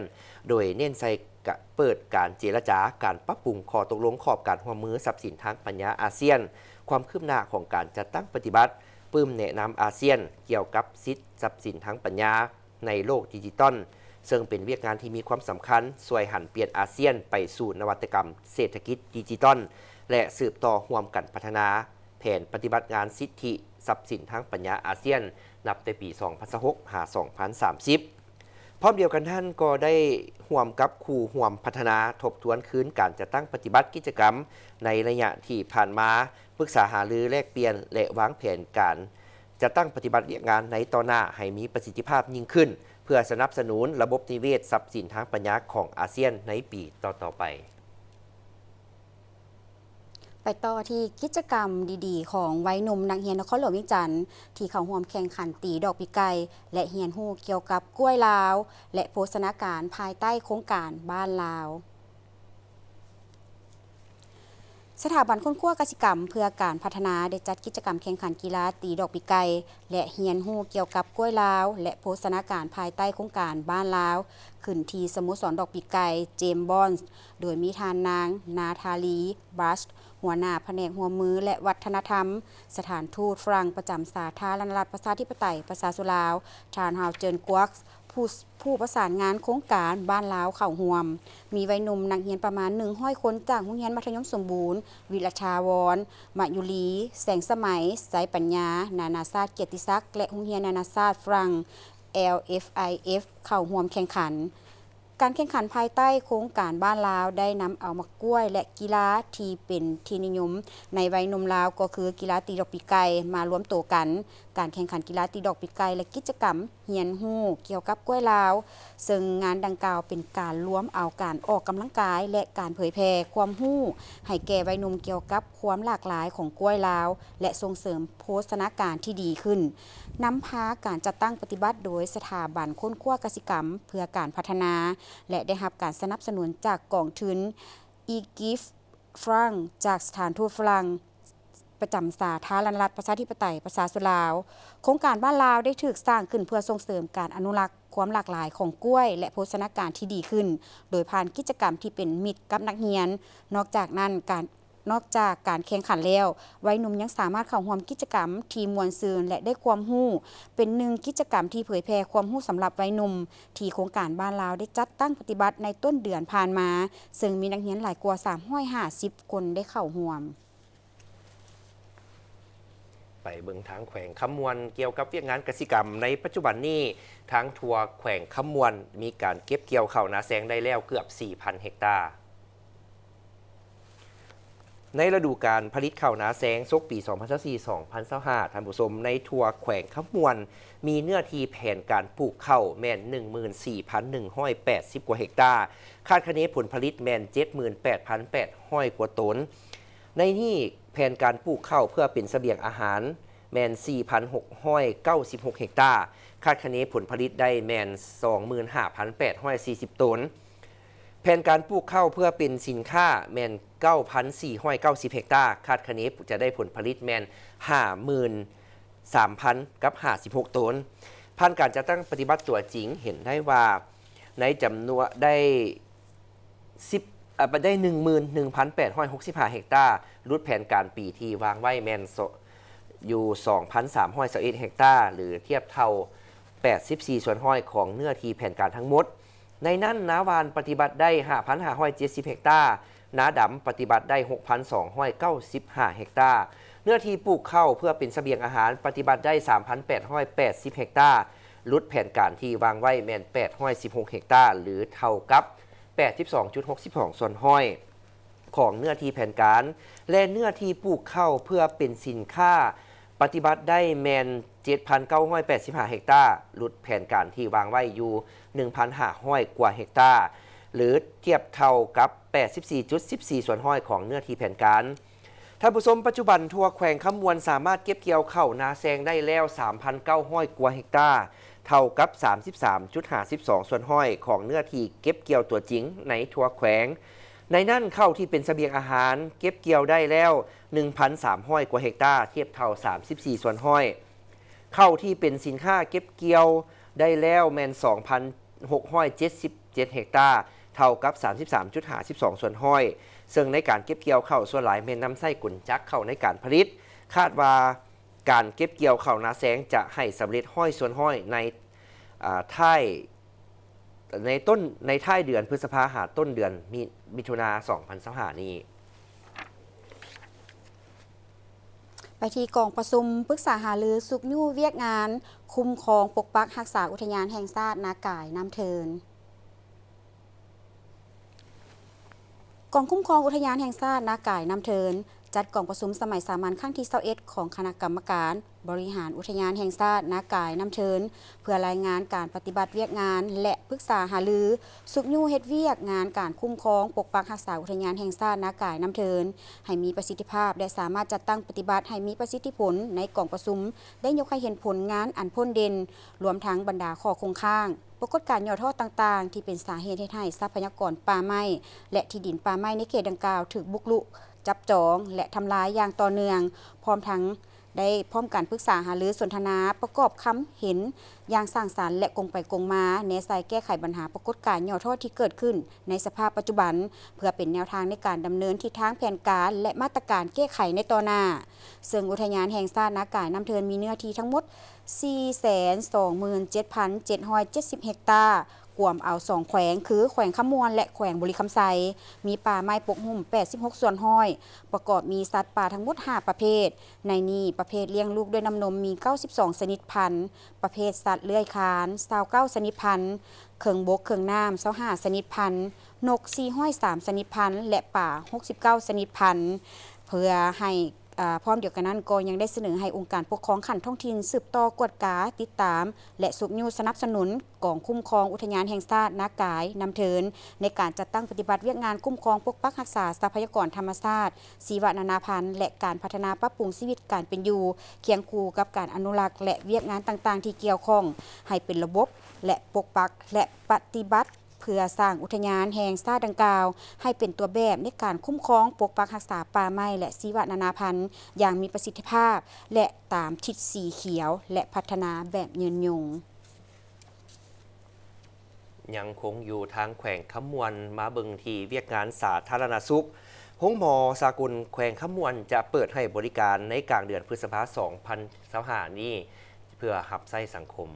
ໂດຍເນັ້ນໃສ່ກະ ເປີດການເຈລະຈາ, ການປັບປຸງຂໍ້ຕົກລົງຂອບການຮ່ວມມືຊັບສິນທາງປັນຍາອາຊຽນ, ຄວາມຄືບໜ້າຂອງການຈັດຕັ້ງປະຕິບັດປຶ້ມແນະນຳອາຊຽນກ່ຽວກັບສິດຊັບສິນທາງປັນຍາ ໃນໂລກດິຈິຕອນ, ເຊິ່ງເປັນວຽກງານທີ່ມີຄວາມສຳຄັນ ຊ່ວຍຫັນປ່ຽນອາຊຽນໄປສູ່ນະວັດຕະກຳເສດຖະກິດດິຈິຕອນ ແລະ ສືບຕໍ່ຮ່ວມກັນພັດທະນາແຜນປະຕິບັດງານສິດທິຊັບສິນທາງປັນຍາອາຊຽນ ນັບແຕ່ປີສອງພັນຊາວຫົກ ຫາ ສອງພັນສາມສິບ. ພ້ອມດຽວກັນນັ້ນ, ກໍໄດ້ຮ່ວມກັບຄູ່ຮ່ວມພັດທະນາ ທົບທວນຄືນການຈັດຕັ້ງປະຕິບັດກິດຈະກຳໃນໄລຍະທີ່ຜ່ານມາ, ປຶກສາຫາລື, ແລກປ່ຽນ ແລະ ວາງແຜນການ ຈັດຕັ້ງປະຕິບັດວຽກງານໃນຕໍ່ໜ້າໃຫ້ມີປະສິດທິພາບຍິ່ງຂຶ້ນ ເພື່ອສະໜັບສະໜູນລະບົບນິເວດຊັບສິນທາງປັນຍາຂອງອາຊຽນໃນປີຕໍ່ໆໄປ. ໄປຕໍ່ທີ່ກິດຈະກຳດີໆຂອງໄວໜຸ່ມນັກຮຽນນະຄອນຫຼວງວຽງຈັນ ທີ່ເຂົ້າຮ່ວມແຂ່ງຂັນຕີດອກປີກໄກ່ ແລະ ຮຽນຮູ້ກ່ຽວກັບກ້ວຍລາວ ແລະ ໂພຊະນາການພາຍໃຕ້ໂຄງການບ້ານລາວ. ສະຖາບັນຄົ້ນຄວ້າກະສິກຳເພື່ອການພັດທະນາ ໄດ້ຈັດກິດຈະກຳແຂ່ງຂັນກິລາຕີດອກປີກໄກ່ ແລະ ຮຽນຮູ້ກ່ຽວກັບກ້ວຍລາວ ແລະ ໂພຊະນາການພາຍໃຕ້ໂຄງການບ້ານລາວ ຂຶ້ນທີ່ສະໂມສອນດອກປີກໄກ່ ເຈມບອນ ໂດຍມີທ່ານນາງ ນາທາລີ ບລັດ ຫົວໜ້າພະແນກຮ່ວມມື ແລະ ວັດທະນະທຳ ສະຖານທູດຝຣັ່ງປະຈຳສາທາລະນະລັດປະຊາທິປະໄຕປະຊາຊົນລາວ, ທ່ານ ຮາວເຈີນ ກວາກ ຜູ້ ຜູ້ປະສານງານໂຄງການບ້ານລາວເຂົ້າຮ່ວມ. ມີໄວໜຸ່ມນັກຮຽນປະມານໜຶ່ງຮ້ອຍຄົນ ຈາກໂຮງຮຽນມັດທະຍົມສົມບູນ ວິລະທາວອນ, ມະຍຸລີ, ແສງສະໄໝ, ໄຊປັນຍາ, ນານາຊາດກຽດຕິສັກ ແລະ ໂຮງຮຽນນານາຊາດຝຣັ່ງ ແອລເອັຟໄອເອັຟ ເຂົ້າຮ່ວມແຂ່ງຂັນ. ການແຂ່ງຂັນພາຍໃຕ້ໂຄງການບ້ານລາວ ໄດ້ນຳເອົາໝາກກ້ວຍ ແລະ ກິລາທີ່ເປັນທີ່ນິຍົມໃນໄວໜຸ່ມລາວ ກໍຄືກິລາຕີດອກປີກໄກ່ ມາລວມໂຕກັນ. ການແຂ່ງຂັນກິລາຕີດອກປີກໄກ່ ແລະ ກິດຈະກຳຮຽນຮູ້ກ່ຽວກັບກ້ວຍລາວ, ເຊິ່ງງານດັ່ງກ່າວເປັນການລວມເອົາການອອກກຳລັງກາຍ ແລະ ການເຜີຍແຜ່ຄວາມຮູ້ໃຫ້ແກ່ໄວໜຸ່ມກ່ຽວກັບຄວາມຫຼາກຫຼາຍຂອງກ້ວຍລາວ ແລະ ສົ່ງເສີມໂພຊະນາການທີ່ດີຂຶ້ນ. ນຳພາການຈັດຕັ້ງປະຕິບັດໂດຍສະຖາບັນຄົ້ນຄວ້າກະສິກຳເພື່ອການພັດທະນາ ແລະ ໄດ້ຮັບການສະໜັບສະໜູນຈາກກອງທຶນ ອີກິຟ ຝຣັ່ງ ຈາກສະຖານທູດຝຣັ່ງປະຈຳສາທາລະນະລັດປະຊາທິປະໄຕປະຊາຊົນລາວ. ໂຄງການບ້ານລາວໄດ້ຖືກສ້າງຂຶ້ນເພື່ອສົ່ງເສີມການອະນຸລັກຄວາມຫຼາກຫຼາຍຂອງກ້ວຍ ແລະ ໂພຊະນາການທີ່ດີຂຶ້ນ ໂດຍຜ່ານກິດຈະກຳທີ່ເປັນມິດກັບນັກຮຽນ. ນອກຈາກນັ້ນ ການ ນອກຈາກການແຂ່ງຂັນແລ້ວ, ໄວໜຸ່ມຍັງສາມາດເຂົ້າຮ່ວມກິດຈະກຳທີ່ມ່ວນຊື່ນ ແລະ ໄດ້ຄວາມຮູ້. ເປັນໜຶ່ງກິດຈະກຳທີ່ເຜີຍແຜ່ຄວາມຮູ້ສຳລັບໄວໜຸ່ມ ທີ່ໂຄງການບ້ານລາວໄດ້ຈັດຕັ້ງປະຕິບັດໃນຕົ້ນເດືອນຜ່ານມາ, ເຊິ່ງມີນັກຮຽນຫຼາຍກວ່າສາມຮ້ອຍຫ້າສິບຄົນໄດ້ເຂົ້າຮ່ວມ. ໄປເບິ່ງທາງແຂວງຄຳມ່ວນ ກ່ຽວກັບວຽກງານກະສິກຳ. ໃນປັດຈຸບັນນີ້ ທາງທົ່ວແຂວງຄຳມ່ວນມີການເກັບກ່ຽວເຂົ້ານາແຊງໄດ້ແລ້ວເກືອບສີ່ພັນເຮັກຕາ. ໃນລະດູການຜະລິດເຂົ້ານາແຊງສົກປີສອງພັນຊາວສີ່ ສອງພັນຊາວຫ້າ ທ່ານຜູ້ຊົມ, ໃນທົ່ວແຂວງຄຳມ່ວນ ມີເນື້ອທີ່ແຜນການປູກເຂົ້າແມ່ນໜຶ່ງໝື່ນສີ່ພັນໜຶ່ງຮ້ອຍແປດສິບກວ່າເຮັກຕາ, ຄາດຄະເນຜົນຜະລິດແມ່ນເຈັດໝື່ນແປດພັນແປດຮ້ອຍກວ່າຕົນ. ໃນນີ້ ແຜນການປູກເຂົ້າເພື່ອເປັນສະບຽງອາຫານແມ່ນສີ່ພັນຫົກຮ້ອຍເກົ້າສິບຫົກເຮັກຕາ, ຄາດຄະເນຜົນຜະລິດໄດ້ແມ່ນສອງໝື່ນຫ້າພັນແປດຮ້ອຍສີ່ສິບຕົນ. ແຜນການປູກເຂົ້າເພື່ອເປັນສິນຄ້າແມ່ນເກົ້າພັນສີ່ຮ້ອຍເກົ້າສິບເຮັກຕາ, ຄາດຄະເນຈະໄດ້ຜົນຜະລິດແມ່ນຫ້າໝື່ນສາມພັນກັບຫ້າສິບຫົກຕົນ. ຜ່ານການຈັດຕັ້ງປະຕິບັດຕົວຈິງ ເຫັນໄດ້ວ່າໃນຈຳນວນໄດ້ສິບ ເອີ ໄດ້ໜຶ່ງໝື່ນໜຶ່ງພັນແປດຮ້ອຍຫົກສິບຫ້າເຮັກຕາ, ຫຼຸດແຜນການປີທີ່ວາງໄວ້ແມ່ນ ຢູ່ສອງພັນສາມຮ້ອຍຊາວເອັດເຮັກຕາ ຫຼື ທຽບເທົ່າແປດສິບສີ່ສ່ວນຮ້ອຍຂອງເນື້ອທີ່ແຜນການທັງໝົດ. ໃນນັ້ນ ນາຫວ່ານປະຕິບັດໄດ້ຫ້າພັນຫ້າຮ້ອຍເຈັດສິບເຮັກຕາ, ນາດຳປະຕິບັດໄດ້ຫົກພັນສອງຮ້ອຍເກົ້າສິບຫ້າເຮັກຕາ, ເນື້ອທີ່ປູກເຂົ້າເພື່ອເປັນສະບຽງອາຫານປະຕິບັດໄດ້ສາມພັນແປດຮ້ອຍແປດສິບເຮັກຕາ, ຫຼຸດແຜນການທີ່ວາງໄວ້ແມ່ນແປດຮ້ອຍສິບຫົກເຮັກຕາ ຫຼື ເທົ່າກັບແປດສິບສອງຈຸດຫົກສິບສອງສ່ວນຮ້ອຍ ຂອງເນື້ອທີ່ແຜນການ ແລະ ເນື້ອທີ່ປູກເຂົ້າເພື່ອເປັນສິນຄ້າ ປະຕິບັດໄດ້ແມ່ນເຈັດພັນເກົ້າຮ້ອຍແປດສິບຫ້າເຮັກຕາ, ຫຼຸດແຜນການທີ່ວາງໄວ້ຢູ່ໜຶ່ງພັນຫ້າຮ້ອຍກວ່າເຮັກຕາ ຫຼື ທຽບເທົ່າກັບແປດສິບສີ່ຈຸດສິບສີ່ສ່ວນຮ້ອຍຂອງເນື້ອທີ່ແຜນການ. ທ່ານຜູ້ຊົມ, ປັດຈຸບັນທົ່ວແຂວງຄຳມ່ວນສາມາດເກັບກ່ຽວເຂົ້ານາແຊງໄດ້ແລ້ວສາມພັນເກົ້າຮ້ອຍກວ່າເຮັກຕາ, ເທົ່າກັບສາມສິບສາມຈຸດຫ້າສິບສອງສ່ວນຮ້ອຍຂອງເນື້ອທີ່ເກັບກ່ຽວຕົວຈິງໃນທົ່ວແຂວງ. ໃນນັ້ນ ເຂົ້າທີ່ເປັນສະບຽງອາຫານເກັບກ່ຽວໄດ້ແລ້ວໜຶ່ງພັນສາມຮ້ອຍກວ່າເຮັກຕາ, ທຽບເທົ່າສາມສິບສີ່ສ່ວນຮ້ອຍ. ເຂົ້າທີ່ເປັນສິນຄ້າເກັບກ່ຽວໄດ້ແລ້ວແມ່ນສອງພັນຫົກຮ້ອຍເຈັດສິບເຈັດເຮັກຕາ, ເທົ່າກັບສາມສິບສາມຈຸດຫ້າສິບສອງສ່ວນຮ້ອຍ, ເຊິ່ງໃນການເກັບກ່ຽວເຂົ້າສ່ວນຫຼາຍແມ່ນນຳໃຊ້ກົນຈັກເຂົ້າໃນການຜະລິດ. ຄາດວ່າການເກັບກ່ຽວເຂົ້ານາແຊງຈະໃຫ້ສຳເລັດຮ້ອຍສ່ວນຮ້ອຍໃນ ອາ ທ້າຍ ໃນຕົ້ນ ໃນທ້າຍເດືອນພຶດສະພາ ຫາຕົ້ນເດືອນມິ ມິຖຸນາ ສອງພັນຊາວຫ້ານີ້. ໄປທີ່ກອງປະຊຸມປຶກສາຫາລືຊຸກຍູ້ວຽກງານຄຸ້ມຄອງປົກປັກຮັກສາອຸທະຍານແຫ່ງຊາດນາກາຍນ້ຳເທີນ. ກອງຄຸ້ມຄອງອຸທະຍານແຫ່ງຊາດນາກາຍນ້ຳເທີນ ຈັດກອງປະຊຸມສະໄໝສາມັນຄັ້ງທີຊາວເອັດ ຂອງຄະນະກຳມະການ ບໍລິຫານອຸທະຍານແຫ່ງຊາດນາກາຍນ້ຳເທີນ ເພື່ອລາຍງານການປະຕິບັດວຽກງານ ແລະ ປຶກສາຫາລືຊຸກຍູ້ເຮັດວຽກງານການຄຸ້ມຄອງປົກປັກຮັກສາອຸທະຍານແຫ່ງຊາດນາກາຍນ້ຳເທີນ ໃຫ້ມີປະສິດທິພາບ ແລະ ສາມາດຈັດຕັ້ງປະຕິບັດໃຫ້ມີປະສິດທິຜົນ. ໃນກອງປະຊຸມໄດ້ຍົກໃຫ້ເຫັນຜົນງານອັນໂດດເດັ່ນ ລວມທັງບັນດາຂໍ້ຄົງຄ້າງ, ປາກົດການຫຍໍ້ທໍ້ຕ່າງໆ ທີ່ເປັນສາເຫດເຮັດໃຫ້ຊັບພະຍາກອນປ່າໄມ້ ແລະ ທີ່ດິນປ່າໄມ້ໃນເຂດດັ່ງກ່າວຖືກບຸກລຸກ ຈັບຈອງ ແລະ ທຳລາຍຢ່າງຕໍ່ເນື່ອງ, ພ້ອມທັງ ໄດ້ພ້ອມກັນປຶກສາຫາລືສົນທະນາ ປະກອບຄຳເຫັນຢ່າງສ້າງສັນ ແລະ ກົງໄປກົງມາ ແນໃສ່ແກ້ໄຂບັນຫາປາກົດການຫຍໍ້ທໍ້ທີ່ເກີດຂຶ້ນໃນສະພາບປັດຈຸບັນ ເພື່ອເປັນແນວທາງໃນການດຳເນີນທິດທາງແຜນການ ແລະ ມາດຕະການແກ້ໄຂໃນຕໍ່ໜ້າ. ເຊິ່ງອຸທະຍານແຫ່ງຊາດນາກາຍນ້ຳເທີນມີເນື້ອທີ່ທັງໝົດ ສີ່ແສນສອງໝື່ນເຈັດພັນເຈັດຮ້ອຍເຈັດສິບເຮັກຕາ, ກວມເອົາສອງແຂວງ ຄື ແຂວງຄຳມ່ວນ ແລະ ແຂວງບໍລິຄຳໄຊ, ມີປ່າໄມ້ປົກຫຸ້ມແປດສິບຫົກສ່ວນຮ້ອຍ, ປະກອບມີສັດປ່າທັງໝົດຫ້າປະເພດ, ໃນນີ້ປະເພດລ້ຽງລູກດ້ວຍນ້ຳນົມມີເກົ້າສິບສອງຊະນິດພັນ, ປະເພດສັດເລື່ອຍຄານຊາວເກົ້າຊະນິດພັນ, ເຄິ່ງບົກເຄິ່ງນ້ຳຊາວຫ້າຊະນິດພັນ, ນົກສີ່ຮ້ອຍສາມຊະນິດພັນ ແລະ ປາຫົກສິບເກົ້າຊະນິດພັນ, ເພື່ອໃຫ້ ອາ ພ້ອມດຽວກັນນັ້ນກໍຍັງໄດ້ສະເໜີໃຫ້ອົງການປົກຄອງຂັ້ນທ້ອງຖິ່ນສືບຕໍ່ກວດກາ, ຕິດຕາມ ແລະ ຊຸກຍູ້ສະໜັບສະໜູນກອງຄຸ້ມຄອງອຸທະຍານແຫ່ງຊາດນາກາຍນ້ຳເທີນ ໃນການຈັດຕັ້ງປະຕິບັດວຽກງານຄຸ້ມຄອງປົກປັກຮັກສາຊັບພະຍາກອນທຳມະຊາດ, ຊີວະນານາພັນ ແລະ ການພັດທະນາປັບປຸງຊີວິດການເປັນຢູ່ ຄຽງຄູ່ກັບການອະນຸລັກ ແລະ ວຽກງານຕ່າງໆທີ່ກ່ຽວຂ້ອງ ໃຫ້ເປັນລະບົບ ແລະ ປົກປັກ ແລະ ປະຕິບັດ ເພື່ອສ້າງອຸທະຍານແຫ່ງຊາດດັ່ງກ່າວໃຫ້ເປັນຕົວແບບໃນການຄຸ້ມຄອງປົກປັກຮັກສາປ່າໄມ້ ແລະ ຊີວະນານາພັນຢ່າງມີປະສິດທິພາບ ແລະ ຕາມທິດສີຂຽວ ແລະ ພັດທະນາແບບຍືນຍົງ. ຍັງຄົງຢູ່ທາງແຂວງຄຳມ່ວນ ມາເບິ່ງທີ່ວຽກງານສາທາລະນະສຸກ. ໂຮງໝໍສາກົນແຂວງຄຳມ່ວນຈະເປີດໃຫ້ບໍລິການໃນກາງເດືອນພຶດສະພາ ສອງພັນຊາວຫ້ານີ້ ເພື່ອຮັບໃຊ້ສັງຄົມ.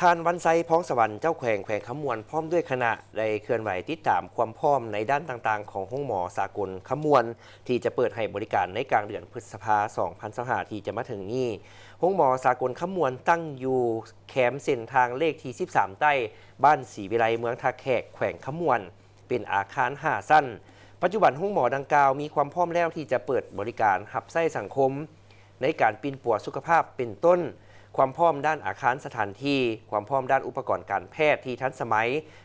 ທ່ານ ວັນໄຊ ພອງສະຫວັນ ເຈົ້າແຂວງແຂວງຄຳມ່ວນ ພ້ອມດ້ວຍຄະນະ ໄດ້ເຄື່ອນໄຫວຕິດຕາມຄວາມພ້ອມໃນດ້ານຕ່າງໆຂອງໂຮງໝໍສາກົນຄຳມ່ວນ ທີ່ຈະເປີດໃຫ້ບໍລິການໃນກາງເດືອນພຶດສະພາ ສອງພັນຊາວຫ້າ ທີ່ຈະມາເຖິງນີ້. ໂຮງໝໍສາກົນຄຳມ່ວນຕັ້ງຢູ່ແຄມເສັ້ນທາງເລກທີສິບສາມໃຕ້ ບ້ານສີວິໄລ ເມືອງທ່າແຂກ ແຂວງຄຳມ່ວນ. ເປັນອາຄານຫ້າຊັ້ນ. ປັດຈຸບັນໂຮງໝໍດັ່ງກ່າວມີຄວາມພ້ອມແລ້ວທີ່ຈະເປີດບໍລິການຮັບໃຊ້ສັງຄົມ ໃນການປິ່ນປົວສຸຂະພາບເປັນຕົ້ນ ຄວາມພ້ອມດ້ານອາຄານສະຖານທີ່, ຄວາມພ້ອມດ້ານອຸປະກອນການແພດທີ່ທັນສະໄໝ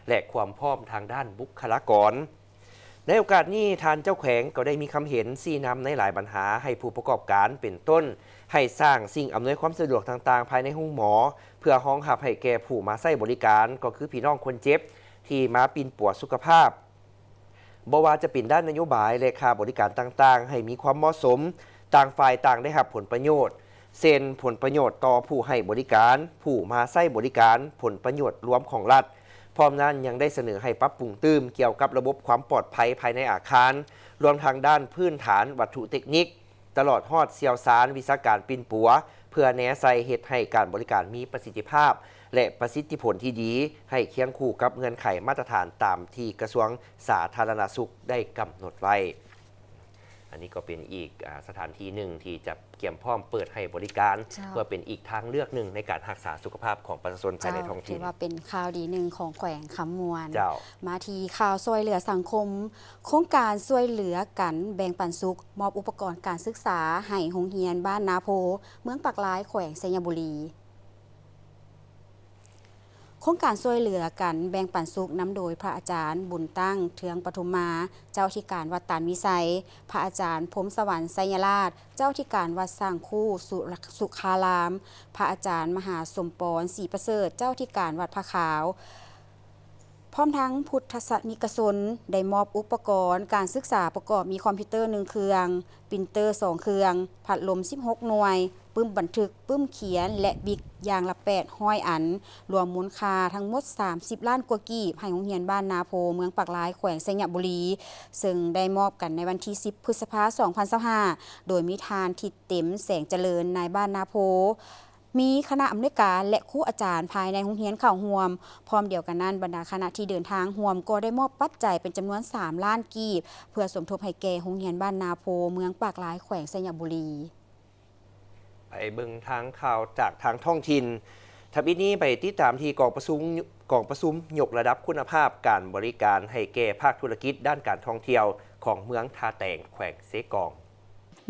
ແລະ ຄວາມພ້ອມທາງດ້ານບຸກຄະລາກອນ. ໃນໂອກາດນີ້, ທ່ານເຈົ້າແຂວງກໍໄດ້ມີຄຳເຫັນຊີ້ນຳໃນຫຼາຍບັນຫາໃຫ້ຜູ້ປະກອບການ ເປັນຕົ້ນ ໃຫ້ສ້າງສິ່ງອຳນວຍຄວາມສະດວກຕ່າງໆພາຍໃນໂຮງໝໍ ເພື່ອຮອງຮັບໃຫ້ແກ່ຜູ້ມາໃຊ້ບໍລິການ ກໍຄືພີ່ນ້ອງຄົນເຈັບ ທີ່ມາປິ່ນປົວສຸຂະພາບ ບໍ່ວ່າຈະເປັນດ້ານນະໂຍບາຍ ແລະ ຄ່າບໍລິການຕ່າງໆ ໃຫ້ມີຄວາມເໝາະສົມ, ຕ່າງຝ່າຍຕ່າງໄດ້ຮັບຜົນປະໂຫຍດ, ເຊັ່ນ ຜົນປະໂຫຍດຕໍ່ຜູ້ໃຫ້ບໍລິການ, ຜູ້ມາໃຊ້ບໍລິການ, ຜົນປະໂຫຍດລວມຂອງລັດ. ພ້ອມນັ້ນຍັງໄດ້ສະເໜີໃຫ້ປັບປຸງຕື່ມກ່ຽວກັບລະບົບຄວາມປອດໄພພາຍໃນອາຄານ, ລວມທັງດ້ານພື້ນຖານວັດຖຸເຕັກນິກ, ຕະຫຼອດຮອດຊ່ຽວຊານວິຊາການປິ່ນປົວ ເພື່ອແນໃສ່ເຮັດໃຫ້ການບໍລິການມີປະສິດທິພາບ ແລະ ປະສິດທິຜົນທີ່ດີ ໃຫ້ຄຽງຄູ່ກັບເງື່ອນໄຂມາດຕະຖານຕາມທີ່ກະຊວງສາທາລະນະສຸກໄດ້ກຳນົດໄວ້. ອັນນີ້ກໍເປັນອີກ ອາ ສະຖານທີ່ໜຶ່ງທີ່ຈະກຽມພ້ອມເປີດໃຫ້ບໍລິການ ເພື່ອເປັນອີກທາງເລືອກໜຶ່ງໃນການຮັກສາສຸຂະພາບຂອງປະຊາຊົນພາຍໃນທ້ອງຖິ່ນ. ຖືວ່າເປັນຂ່າວດີໜຶ່ງຂອງແຂວງຄຳມ່ວນ. ເຈົ້າ. ມາທີ່ຂ່າວຊ່ວຍເຫຼືອສັງຄົມ. ໂຄງການຊ່ວຍເຫຼືອກັນແບ່ງປັນສຸກ ມອບອຸປະກອນການສຶກສາໃຫ້ໂຮງຮຽນບ້ານນາໂພ ເມືອງປາກລາຍ ແຂວງໄຊຍະບູລີ. ໂຄງການຊ່ວຍເຫຼືອກັນແບ່ງປັນສຸກ ນຳໂດຍພະອາຈານ ບຸນຕັ້ງ ເທືອງປະທຸມມາ ເຈົ້າອະທິການວັດຕານວິໄຊ, ພະອາຈານ ພົມສະຫວັນ ໄຊຍະລາດ ເຈົ້າອະທິການວັດສ້າງຄູ ສຸ ສຸຂາລາມ, ພະອາຈານ ມະຫາສົມປອນ ສີປະເສີດ ເຈົ້າອະທິການວັດພະຂາວ ພ້ອມທັງພຸດທະສາສະນິກະຊົນ ໄດ້ມອບອຸປະກອນການສຶກສາປະກອບມີຄອມພິວເຕີໜຶ່ງເຄື່ອງ, ປຣິນເຕີສອງເຄື່ອງ, ພັດລົມສິບຫົກໜ່ວຍ, ປຶ້ມບັນທຶກ, ປຶ້ມຂຽນ ແລະ ບິກຢ່າງລະແປດຮ້ອຍອັນ, ລວມມູນຄ່າທັງໝົດສາມສິບລ້ານກວ່າກີບ ໃຫ້ໂຮງຮຽນບ້ານນາໂພ ເມືອງປາກລາຍ ແຂວງໄຊຍະບູລີ, ເຊິ່ງໄດ້ມອບກັນໃນວັນທີສິບ ພຶດສະພາ ສອງພັນຊາວຫ້າ ໂດຍມີທ່ານ ທິດເຕັມ ແສງຈະເລີນ ນາຍບ້ານນາໂພ, ມີຄະນະອຳນວຍການ ແລະ ຄູອາຈານພາຍໃນໂຮງຮຽນເຂົ້າຮ່ວມ. ພ້ອມດຽວກັນນັ້ນ, ບັນດາຄະນະທີ່ເດີນທາງຮ່ວມກໍໄດ້ມອບປັດໄຈເປັນຈຳນວນສາມລ້ານກີບ ເພື່ອສົມທົບໃຫ້ແກ່ໂຮງຮຽນບ້ານນາໂພ ເມືອງປາກລາຍ ແຂວງໄຊຍະບູລີ. ໄປເບິ່ງທາງຂ່າວຈາກທາງທ້ອງຖິ່ນ. ທຳອິດນີ້ໄປຕິດຕາມທີ່ກອງປະຊຸມ, ກອງປະຊຸມຍົກລະດັບຄຸນນະພາບການບໍລິການໃຫ້ແກ່ພາກທຸລະກິດດ້ານການທ່ອງທ່ຽວຂອງເມືອງທ່າແຕງ ແຂວງເຊກອງ.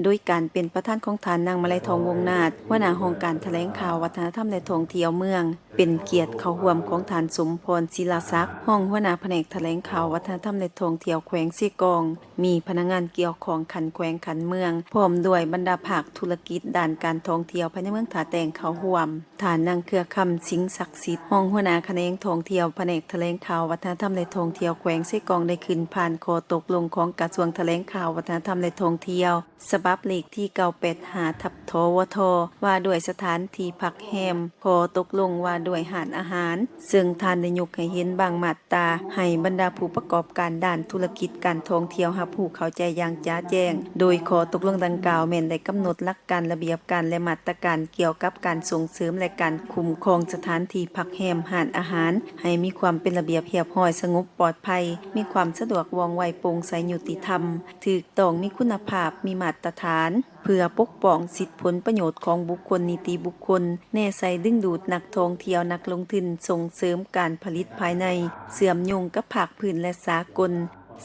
ໂດຍການເປັນປະທານຂອງທ່ານນາງມາໄລທອງ ວົງນາດ ຫົວໜ້າຫ້ອງການຖະແຫຼງຂ່າວ ວັດທະນະທຳ ແລະ ທ່ອງທ່ຽວເມືອງ, ເປັນກຽດເຂົ້າຮ່ວມຂອງທ່ານ ສົມພອນ ສິລາສັກ ຮອງຫົວໜ້າພະແນກຖະແຫຼງຂ່າວ ວັດທະນະທຳ ແລະ ທ່ອງທ່ຽວແຂວງເຊກອງ, ມີພະນັກງານກ່ຽວຂ້ອງຂັ້ນແຂວງ, ຂັ້ນເມືອງ ພ້ອມດ້ວຍບັນດາພາກທຸລະກິດດ້ານການທ່ອງທ່ຽວພາຍໃນເມືອງທ່າແຕງເຂົ້າຮ່ວມ. ທ່ານນາງ ເຄືອຄຳ ສິງສັກສິດ ຮອງຫົວໜ້າຂະແໜງທ່ອງທ່ຽວ ພະແນກຖະແຫຼງຂ່າວ ວັດທະນະທຳ ແລະ ທ່ອງທ່ຽວແຂວງເຊກອງ ໄດ້ຂຶ້ນຜ່ານຂໍ້ຕົກລົງຂອງກະຊວງຖະແຫຼງຂ່າວ ວັດທະນະທຳ ແລະ ທ່ອງທ່ຽວ ສະບັບເລກທີເກົ້າແປດຫ້າ ທັບ ທວທ ວ່າດ້ວຍສະຖານທີ່ພັກແຮມ, ຂໍ້ຕົກລົງວ່າດ້ວຍຮ້ານອາຫານ, ເຊິ່ງທ່ານໄດ້ຍົກໃຫ້ເຫັນບາງມາດຕາ ໃຫ້ບັນດາຜູ້ປະກອບການດ້ານທຸລະກິດການທ່ອງທ່ຽວຮັບຮູ້ເຂົ້າໃຈຢ່າງຈະແຈ້ງ. ໂດຍຂໍ້ຕົກລົງດັ່ງກ່າວແມ່ນໄດ້ກຳນົດຫຼັກການ, ລະບຽບການ ແລະ ມາດຕະການກ່ຽວກັບການສົ່ງເສີມ ແລະ ການຄຸ້ມຄອງສະຖານທີ່ພັກແຮມ, ຮ້ານອາຫານ ໃຫ້ມີຄວາມເປັນລະບຽບຮຽບຮ້ອຍ, ສະຫງົບ, ປອດໄພ, ມີຄວາມສະດວກ, ວ່ອງໄວ, ໂປ່ງໃສ, ຍຸຕິທຳ, ຖືກຕ້ອງ, ມີຄຸນນະພາບ, ມີມາດຕະຖານ, ເພື່ອປົກປ້ອງສິດຜົນປະໂຫຍດຂອງບຸກຄົນ, ນິຕິບຸກຄົນ, ແນໃສ່ດຶງດູດນັກທ່ອງທ່ຽວ, ນັກລົງທຶນ, ສົ່ງເສີມການຜະລິດພາຍໃນ, ເຊື່ອມໂຍງກັບພາກພື້ນ ແລະ ສາກົນ,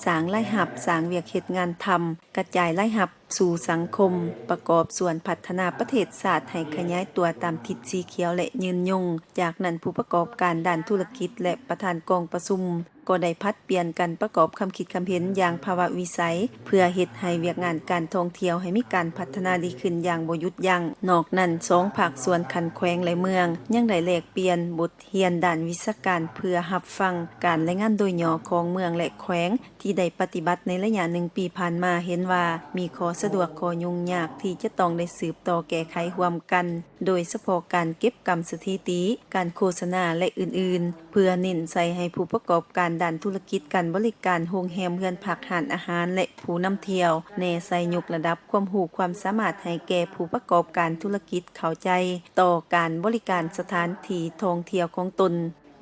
ສ້າງລາຍຮັບ, ສ້າງວຽກເຮັດງານທຳ, ກະຈາຍລາຍຮັບສູ່ສັງຄົມ, ປະກອບສ່ວນພັດທະນາປະເທດຊາດໃຫ້ຂະຫຍາຍຕົວຕາມທິດສີຂຽວ ແລະ ຍືນຍົງ. ຈາກນັ້ນ, ຜູ້ປະກອບການດ້ານທຸລະກິດ ແລະ ປະທານກອງປະຊຸມ ກໍໄດ້ຜັດປ່ຽນກັນປະກອບຄຳຄິດຄຳເຫັນຢ່າງພາວະວິໄສ ເພື່ອເຮັດໃຫ້ວຽກງານການທ່ອງທ່ຽວໃຫ້ມີການພັດທະນາດີຂຶ້ນຢ່າງບໍ່ຢຸດຢັ້ງ. ນອກນັ້ນ, ສອງພາກສ່ວນຂັ້ນແຂວງ ແລະ ເມືອງ ຍັງໄດ້ແລກປ່ຽນບົດຮຽນດ້ານວິຊາການ ເພື່ອຮັບຟັງການລາຍງານໂດຍຫຍໍ້ຂອງເມືອງ ແລະ ແຂວງ ທີ່ໄດ້ປະຕິບັດໃນໄລຍະໜຶ່ງປີຜ່ານມາ ເຫັນວ່າມີຂໍ້ສະດວກ, ຂໍ້ຫຍຸ້ງຍາກທີ່ຈະຕ້ອງໄດ້ສືບຕໍ່ແກ້ໄຂຮ່ວມກັນ, ໂດຍສະເພາະການເກັບກຳສະຖິຕິ, ການໂຄສະນາ ແລະ ອື່ນໆ. ເພື່ອເນັ້ນໃສ່ໃຫ້ຜູ້ປະກອບການດ້ານທຸລະກິດການບໍລິການ, ໂຮງແຮມ, ເຮືອນພັກ, ຮ້ານອາຫານ ແລະ ຜູ້ນຳທ່ຽວ ແນໃສ່ຍົກລະດັບຄວາມຮູ້ຄວາມສາມາດໃຫ້ແກ່ຜູ້ປະກອບການທຸລະກິດເຂົ້າໃຈຕໍ່ການບໍລິການສະຖານທີ່ທ່ອງທ່ຽວຂອງຕົນ,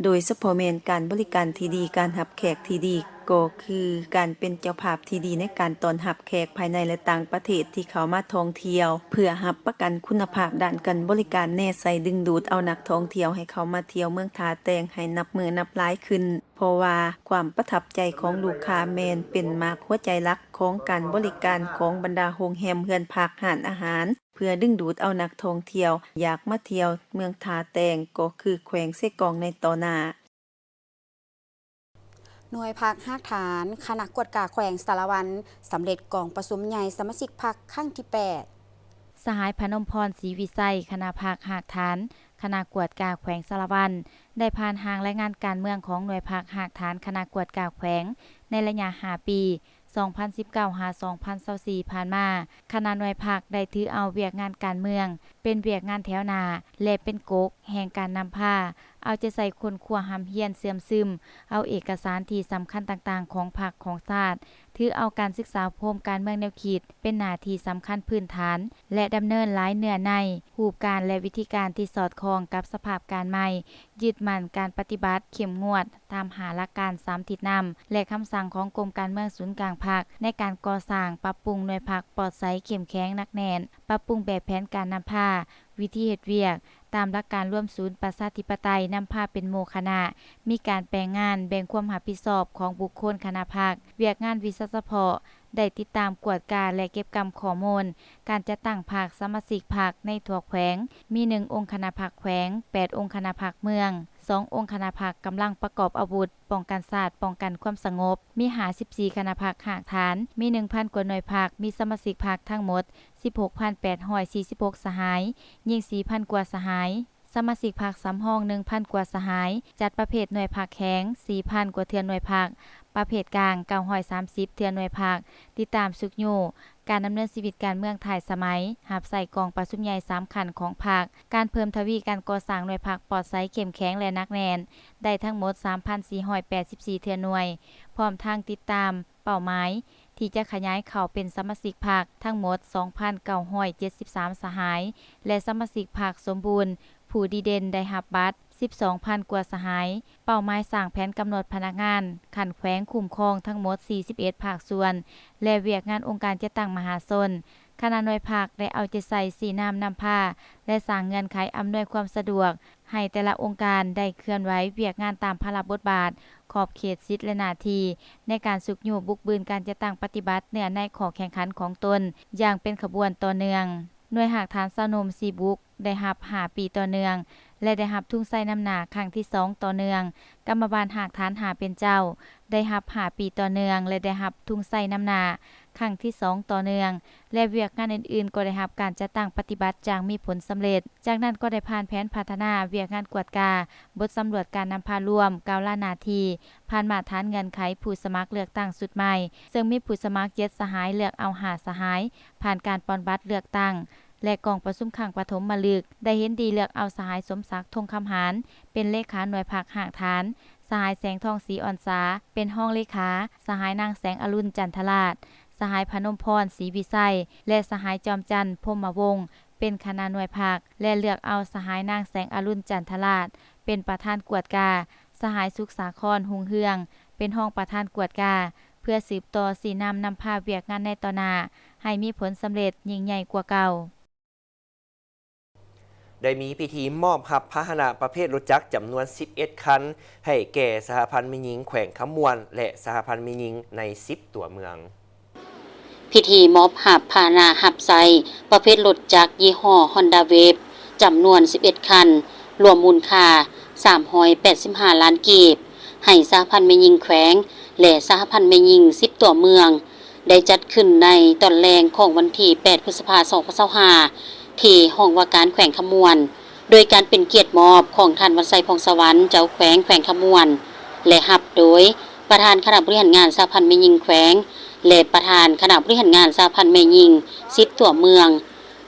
ໂດຍສະເພາະແມ່ນການບໍລິການທີ່ດີ, ການຮັບແຂກທີ່ດີ, ກໍຄືການເປັນເຈົ້າພາບທີ່ດີໃນການຕ້ອນຮັບແຂກພາຍໃນ ແລະ ຕ່າງປະເທດທີ່ເຂົ້າມາທ່ອງທ່ຽວ, ເພື່ອຮັບປະກັນຄຸນນະພາບດ້ານການບໍລິການ, ແນໃສ່ດຶງດູດເອົານັກທ່ອງທ່ຽວໃຫ້ເຂົ້າມາທ່ຽວເມືອງທ່າແຕງໃຫ້ນັບມື້ນັບຫຼາຍຂຶ້ນ, ເພາະວ່າຄວາມປະທັບໃຈຂອງລູກຄ້າແມ່ນເປັນໝາກຫົວໃຈຫຼັກຂອງການບໍລິການຂອງບັນດາໂຮງແຮມ, ເຮືອນພັກ, ຮ້ານອາຫານ, ເພື່ອດຶງດູດເອົານັກທ່ອງທ່ຽວຢາກມາທ່ຽວເມືອງທ່າແຕງ ກໍຄືແຂວງເຊກອງໃນຕໍ່ໜ້າ. ໜ່ວຍພັກຮາກຖານຄະນະກວດກາແຂວງສາລະວັນ ສຳເລັດກອງປະຊຸມໃຫຍ່ສະມາຊິກພັກຄັ້ງທີແປດ. ສະຫາຍ ພະນົມພອນ ສີວິໄຊ ຄະນະພັກຮາກຖານຄະນະກວດກາແຂວງສາລະວັນ ໄດ້ຜ່ານຮ່າງລາຍງານການເມືອງຂອງໜ່ວຍພັກຮາກຖານຄະນະກວດກາແຂວງ ໃນໄລຍະຫ້າປີ ສອງພັນສິບເກົ້າ ຫາ ສອງພັນຊາວສີ່ ຜ່ານມາ, ຄະນະໜ່ວຍພັກໄດ້ຖືເອົາວຽກງານການເມືອງເປັນວຽກງານແຖວໜ້າ ແລະ ເປັນກົກແຫ່ງການນຳພາ, ເອົາໃຈໃສ່ຄົ້ນຄວ້າຮ່ຳຮຽນເຊື່ອມຊຶມເອົາເອກະສານທີ່ສຳຄັນຕ່າງໆຂອງພັກຂອງຊາດ, ຖືເອົາການສຶກສາອົບຮົມການເມືອງແນວຄິດເປັນໜ້າທີ່ສຳຄັນພື້ນຖານ ແລະ ດຳເນີນຫຼາຍເນື້ອໃນ, ຮູບການ ແລະ ວິທີການທີ່ສອດຄ່ອງກັບສະພາບການໃໝ່, ຍຶດໝັ້ນການປະຕິບັດເຂັ້ມງວດ ຕາມຫ້າຫຼັກການສາມທິດນ້ຳ ແລະ ຄຳສັ່ງຂອງກົມການເມືອງສູນກາງພັກ ໃນການກໍ່ສ້າງປັບປຸງໜ່ວຍພັກປອດໃສເຂັ້ມແຂງໜັກແໜ້ນ, ປັບປຸງແບບແຜນການນຳພາ, ວິທີເຮັດວຽກ ຕາມຫຼັກການລວມສູນປະຊາທິປະໄຕນຳພາເປັນໝູ່ຄະນະ, ມີການແປງງານແບ່ງຄວາມຮັບຜິດຊອບຂອງບຸກຄົນຄະນະພັກ, ວຽກງານວິຊາສະເພາະ, ໄດ້ຕິດຕາມກວດກາ ແລະ ເກັບກຳຂໍ້ມູນການຈັດຕັ້ງພັກ, ສະມາຊິກພັກໃນທົ່ວແຂວງ ມີໜຶ່ງອົງຄະນະພັກແຂວງ, ແປດອົງຄະນະພັກເມືອງ, ສອງອົງຄະນະພັກກຳລັງປະກອບອາວຸດປ້ອງກັນຊາດ, ປ້ອງກັນຄວາມສະຫງົບ, ມີຫ້າສິບສີ່ຄະນະພັກຮາກຖານ, ມີໜຶ່ງພັນກວ່າໜ່ວຍພັກ, ມີສະມາຊິກພັກທັງໝົດສິບຫົກພັນແປດຮ້ອຍສີ່ສິບຫົກສະຫາຍ, ຍິງສີ່ພັນກວ່າສະຫາຍ, ສະມາຊິກພັກສຳຮອງໜຶ່ງພັນກວ່າສະຫາຍ, ຈັດປະເພດໜ່ວຍພັກແຂງສີ່ພັນກວ່າເທື່ອໜ່ວຍພັກ, ປະເພດກາງເກົ້າຮ້ອຍສາມສິບເທື່ອໜ່ວຍພັກ, ຕິດຕາມຊຸກຍູ້ ການດຳເນີນຊີວິດການເມືອງທ້າຍສະໄໝ, ຮັບໃຊ້ກອງປະຊຸມໃຫຍ່ສາມຂັ້ນຂອງພັກ, ການເພີ່ມທະວີການກໍ່ສ້າງໜ່ວຍພັກປອດໃສເຂັ້ມແຂງ ແລະ ໜັກແໜ້ນ ໄດ້ທັງໝົດສາມພັນສີ່ຮ້ອຍແປດສິບສີ່ເທື່ອໜ່ວຍ, ພ້ອມທັງຕິດຕາມເປົ້າໝາຍທີ່ຈະຂະຫຍາຍເຂົ້າເປັນສະມາຊິກພັກທັງໝົດສອງພັນເກົ້າຮ້ອຍເຈັດສິບສາມສະຫາຍ ແລະ ສະມາຊິກພັກສົມບູນ ຜູ້ດີເດັ່ນໄດ້ຮັບບັດສິບສອງພັນກວ່າສະຫາຍ. ເປົ້າໝາຍສ້າງແຜນກຳນົດພະນັກງານຂັ້ນແຂວງຄຸ້ມຄອງທັງໝົດສີ່ສິບເອັດພາກສ່ວນ ແລະ ວຽກງານອົງການຈັດຕັ້ງມະຫາຊົນ ຄະນະໜ່ວຍພັກໄດ້ເອົາໃຈໃສ່ຊີ້ນຳນຳພາ ແລະ ສ້າງເງື່ອນໄຂອຳນວຍຄວາມສະດວກໃຫ້ແຕ່ລະອົງການໄດ້ເຄື່ອນໄຫວວຽກງານຕາມພາລະບົດບາດ, ຂອບເຂດສິດ ແລະ ໜ້າທີ່ ໃນການຊຸກຍູ້ບຸກບືນການຈັດຕັ້ງປະຕິບັດເນື້ອໃນຂໍ້ແຂ່ງຂັນຂອງຕົນຢ່າງເປັນຂະບວນຕໍ່ເນື່ອງ. ໜ່ວຍຮາກຖານຊາວໜຸ່ມສີ່ບຸກ ໄດ້ຮັບຫ້າປີຕໍ່ເນື່ອງ ແລະ ໄດ້ຮັບທຸງໄຊນຳໜ້າຄັ້ງທີສອງຕໍ່ເນື່ອງ. ກຳມະບານຮາກຖານຫ້າເປັນເຈົ້າ ໄດ້ຮັບຫ້າປີຕໍ່ເນື່ອງ ແລະ ໄດ້ຮັບທຸງໄຊນຳໜ້າຄັ້ງທີສອງຕໍ່ເນື່ອງ ແລະ ວຽກງານອື່ນໆກໍໄດ້ຮັບການຈັດຕັ້ງປະຕິບັດຢ່າງມີຜົນສຳເລັດ. ຈາກນັ້ນກໍໄດ້ຜ່ານແຜນພັດທະນາວຽກງານກວດກາ, ບົດສຳຫຼວດການນຳພາລວມ, ກ້າວລາໜ້າທີ່, ຜ່ານມາດຖານເງື່ອນໄຂຜູ້ສະໝັກເລືອກຕັ້ງຊຸດໃໝ່, ເຊິ່ງມີຜູ້ສະໝັກເຈັດສະຫາຍ ເລືອກເອົາຫ້າສະຫາຍ ຜ່ານການປ່ອນບັດເລືອກຕັ້ງ ແລະ ກອງປະຊຸມຄັ້ງປະຖົມມະລຶກ ໄດ້ເຫັນດີເລືອກເອົາສະຫາຍ ສົມສັກ ທົງຄຳຫານ ເປັນເລຂາໜ່ວຍພັກຮາກຖານ, ສະຫາຍ ແສງທອງ ສີອ່ອນສາ ເປັນຮອງເລຂາ, ສະຫາຍ ນາງ ແສງອະລຸນ ຈັນທະລາດ, ສະຫາຍ ພະນົມພອນ ສີວິໄຊ ແລະ ສະຫາຍ ຈອມຈັນ ພົມມະວົງ ເປັນຄະນະໜ່ວຍພັກ ແລະ ເລືອກເອົາສະຫາຍ ນາງ ແສງອະລຸນ ຈັນທະລາດ ເປັນປະທານກວດກາ, ສະຫາຍ ສຸກສາຄອນ ຮຸ່ງເຮືອງ ເປັນຮອງປະທານກວດກາ ເພື່ອສືບຕໍ່ຊີ້ນຳນຳພາວຽກງານໃນຕໍ່ໜ້າ ໃຫ້ມີຜົນສຳເລັດຍິ່ງໃຫຍ່ກວ່າເກົ່າ. ໄດ້ມີພິທີມອບຮັບພາຫະນະປະເພດລົດຈັກຈຳນວນສິບເອັດຄັນ ໃຫ້ແກ່ສະຫະພັນແມ່ຍິງແຂວງຄຳມ່ວນ ແລະ ສະຫະພັນແມ່ຍິງໃນສິບຕົວເມືອງ. ພິທີມອບຮັບພາຫະນະຮັບໃຊ້ປະເພດລົດຈັກຍີ່ຫໍ້ Honda Wave ຈຳນວນສິບເອັດຄັນ, ລວມມູນຄ່າສາມຮ້ອຍແປດສິບຫ້າລ້ານກີບ ໃຫ້ສະຫະພັນແມ່ຍິງແຂວງ ແລະ ສະຫະພັນແມ່ຍິງສິບຕົວເມືອງ ໄດ້ຈັດຂຶ້ນໃນຕອນແລງຂອງວັນທີແປດ ພຶດສະພາ ສອງພັນຊາວຫ້າ ທີ່ຫ້ອງວ່າການແຂວງຄຳມ່ວນ ໂດຍການເປັນກຽດມອບຂອງທ່ານ ວັນໄຊ ຜ່ອງສະຫວັນ ເຈົ້າແຂວງແຂວງຄຳມ່ວນ ແລະ ຮັບໂດຍປະທານຄະນະບໍລິຫານງານສະຫະພັນແມ່ຍິງແຂວງ ແລະ ປະທານຄະນະບໍລິຫານງານສະຫະພັນແມ່ຍິງສິບຕົວເມືອງ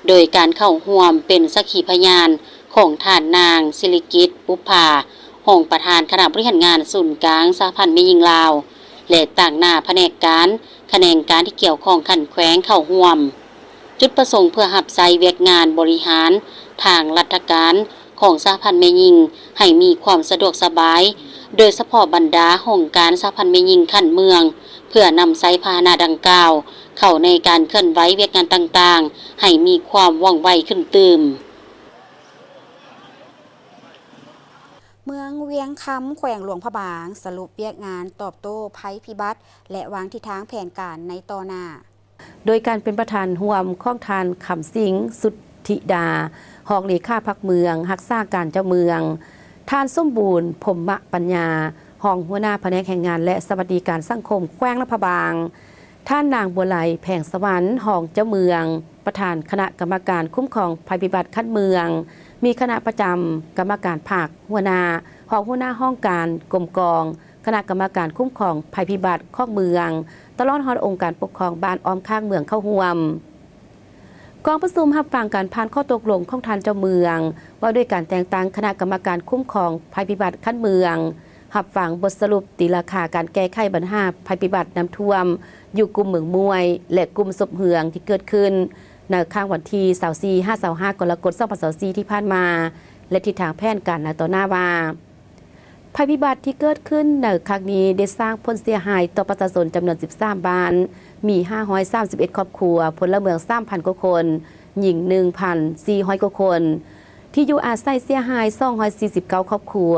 ໂດຍການເຂົ້າຮ່ວມເປັນສັກຂີພະຍານຂອງທ່ານນາງ ສິລິກິດ ບຸບຜາ ຮອງປະທານຄະນະບໍລິຫານງານສູນກາງສະຫະພັນແມ່ຍິງລາວ ແລະ ຕາງໜ້າພະແນກການ, ຂະແໜງການທີ່ກ່ຽວຂ້ອງຂັ້ນແຂວງເຂົ້າຮ່ວມ. ຈຸດປະສົງເພື່ອຮັບໃຊ້ວຽກງານບໍລິຫານທາງລັດຖະການຂອງສະຫະພັນແມ່ຍິງໃຫ້ມີຄວາມສະດວກສະບາຍ, ໂດຍສະເພາະບັນດາຫ້ອງການສະຫະພັນແມ່ຍິງຂັ້ນເມືອງ ເພື່ອນຳໃຊ້ພາຫະນະດັ່ງກ່າວເຂົ້າໃນການເຄື່ອນໄຫວວຽກງານຕ່າງໆ ໃຫ້ມີຄວາມວ່ອງໄວຂຶ້ນຕື່ມ. ເມືອງວຽງຄຳ ແຂວງຫຼວງພະບາງ ສະຫຼຸບວຽກງານຕອບໂຕ້ໄພພິບັດ ແລະ ວາງທິດທາງແຜນການໃນຕໍ່ໜ້າ. ໂດຍການເປັນປະທານຮ່ວມຂອງທ່ານ ຄຳສິງ ສຸດທິດາ ຮອງເລຂາພັກເມືອງ ຮັກສາການເຈົ້າເມືອງ, ທ່ານ ສົມບູນ ພົມມະປັນຍາ ຮອງຫົວໜ້າພະແນກແຮງງານ ແລະ ສະຫວັດດີການສັງຄົມແຂວງຫຼວງພະບາງ, ທ່ານນາງ ບົວໄລ ແພງສະຫວັນ ຮອງເຈົ້າເມືອງ, ປະທານຄະນະກຳມະການຄຸ້ມຄອງໄພພິບັດຂັ້ນເມືອງ, ມີຄະນະປະຈຳ, ກຳມະການພັກ, ຫົວໜ້າ, ຮອງຫົວໜ້າຫ້ອງການ, ກົມກອງ, ຄະນະກຳມະການຄຸ້ມຄອງໄພພິບັດຂອງເມືອງ, ຕະຫຼອດຮອດອົງການປົກຄອງບ້ານອ້ອມຂ້າງເມືອງເຂົ້າຮ່ວມ. ກອງປະຊຸມຮັບຟັງການຜ່ານຂໍ້ຕົກລົງຂອງທ່ານເຈົ້າເມືອງ ວ່າດ້ວຍການແຕ່ງຕັ້ງຄະນະກຳມະການຄຸ້ມຄອງໄພພິບັດຂັ້ນເມືອງ, ຮັບຟັງບົດສະຫຼຸບຕີລາຄາການແກ້ໄຂບັນຫາໄພພິບັດນ້ຳຖ້ວມຢູ່ກຸ່ມເມືອງມ່ວຍ ແລະ ກຸ່ມສົບເຮືອງທີ່ເກີດຂຶ້ນໃນຄ້າງວັນທີຊາວສີ່ ຫາ ຊາວຫ້າ ກໍລະກົດ ສອງພັນຊາວສີ່ ທີ່ຜ່ານມາ ແລະ ທິດທາງແຜນການໃນຕໍ່ໜ້າວ່າ ໄພພິບັດທີ່ເກີດຂຶ້ນໃນຄັ້ງນີ້ໄດ້ສ້າງຜົນເສຍຫາຍຕໍ່ປະຊາຊົນຈຳນວນສິບສາມບ້ານ, ມີຫ້າຮ້ອຍສາມສິບເອັດຄອບຄົວ, ພົນລະເມືອງສາມພັນກວ່າຄົນ, ຍິງໜຶ່ງພັນສີ່ຮ້ອຍກວ່າຄົນ, ທີ່ຢູ່ອາໄສເສຍຫາຍສອງຮ້ອຍສີ່ສິບເກົ້າຄອບຄົວ,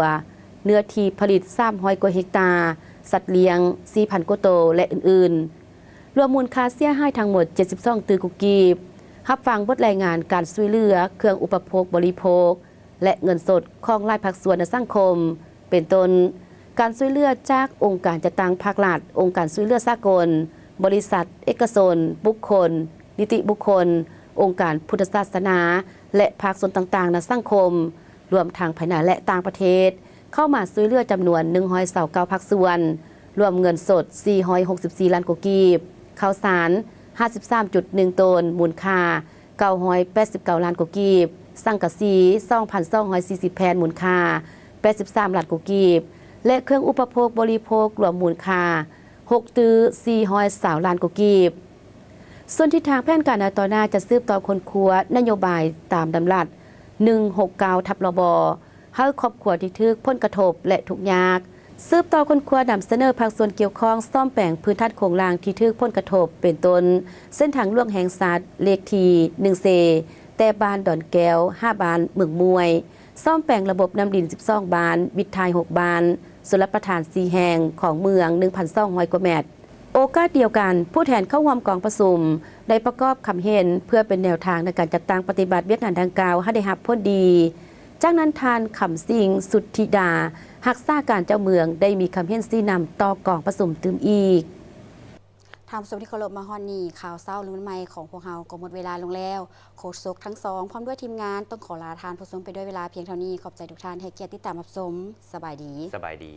ເນື້ອທີ່ຜະລິດສາມຮ້ອຍກວ່າເຮັກຕາ, ສັດລ້ຽງສີ່ພັນກວ່າໂຕ ແລະ ອື່ນໆ. ລວມມູນຄ່າເສຍຫາຍທັງໝົດເຈັດສິບສອງຕື້ກວ່າກີບ. ຮັບຟັງບົດລາຍງານການຊ່ວຍເຫຼືອເຄື່ອງອຸປະໂພກບໍລິໂພກ ແລະ ເງິນສົດຂອງຫຼາຍພາກສ່ວນໃນສັງຄົມ ເປັນຕົ້ນ ການຊ່ວຍເຫຼືອຈາກອົງການຈັດຕັ້ງພາກລັດ, ອົງການຊ່ວຍເຫຼືອສາກົນ, ບໍລິສັດເອກະຊົນ, ບຸກຄົນ, ນິຕິບຸກຄົນ, ອົງການພຸດທະສາສະໜາ ແລະ ພາກສ່ວນຕ່າງໆໃນສັງຄົມ, ລວມທັງພາຍໃນ ແລະ ຕ່າງປະເທດ ເຂົ້າມາຊ່ວຍເຫຼືອຈຳນວນໜຶ່ງຮ້ອຍຊາວເກົ້າພາກສ່ວນ, ລວມເງິນສົດສີ່ຮ້ອຍຫົກສິບສີ່ລ້ານກວ່າກີບ, ເຂົ້າສານຫ້າສິບສາມຈຸດໜຶ່ງໂຕນ ມູນຄ່າ ເກົ້າຮ້ອຍແປດສິບເກົ້າລ້ານກວ່າກີບ, ສັງກະສີ ສອງພັນສອງຮ້ອຍສີ່ສິບແຜ່ນ ມູນຄ່າ ແປດສິບສາມລ້ານກວ່າກີບ ແລະ ເຄື່ອງອຸປະໂພກບໍລິໂພກ ລວມມູນຄ່າ ຫົກຕື້ສີ່ຮ້ອຍຊາວລ້ານກວ່າກີບ. ສ່ວນທິດທາງແຜນການໃນຕໍ່ໜ້າ ຈະສືບຕໍ່ຄົ້ນຄວ້ານະໂຍບາຍຕາມດຳລັດ ໜຶ່ງຫົກເກົ້າ ທັບ ລບ ໃຫ້ຄອບຄົວທີ່ຖືກຜົນກະທົບ ແລະ ທຸກຍາກ ສືບຕໍ່ຄົ້ນຄວ້ານຳສະເໜີພາກສ່ວນກ່ຽວຂ້ອງ ສ້ອມແປງພື້ນຖານໂຄງລ່າງທີ່ຖືກຜົນກະທົບ ເປັນຕົ້ນ ເສັ້ນທາງຫຼວງແຫ່ງຊາດເລກທີໜຶ່ງເຊ ແຕ່ບ້ານດອນແກ້ວ ຫາບ້ານເມືອງມ່ວຍ, ສ້ອມແປງລະບົບນ້ຳລິນສິບສອງບ້ານ, ວິດຖ່າຍຫົກບ້ານ, ຊົນລະປະທານສີ່ແຫ່ງ, ຂອງເມືອງໜຶ່ງພັນສອງຮ້ອຍກວ່າແມັດ. ໂອກາດດຽວກັນ, ຜູ້ແທນເຂົ້າຮ່ວມກອງປະຊຸມ ໄດ້ປະກອບຄຳເຫັນ ເພື່ອເປັນແນວທາງໃນການຈັດຕັ້ງປະຕິບັດວຽກງານດັ່ງກ່າວໃຫ້ໄດ້ຮັບຜົນດີ. ຈາກນັ້ນ, ທ່ານ ຄຳສິງ ສຸດທິດາ, ຮັກສາການເຈົ້າເມືອງ ໄດ້ມີຄຳເຫັນຊີ້ນຳຕໍ່ກອງປະຊຸມຕື່ມອີກ. ທ່ານຜູ້ຊົມທີ່ເຄົາລົບ, ມາຮອດນີ້, ຂ່າວເຊົ້າລຸ້ນໃໝ່ຂອງພວກເຮົາກໍໝົດເວລາລົງແລ້ວ. ໂຄສົກທັງສອງ ພ້ອມດ້ວຍທີມງານ ຕ້ອງຂໍລາທ່ານຜູ້ຊົມໄປດ້ວຍເວລາພຽງເທົ່ານີ້. ຂອບໃຈທຸກທ່ານໃຫ້ກຽດຕິດຕາມຮັບຊົມ. ສະບາຍດີ. ສະບາຍດີ.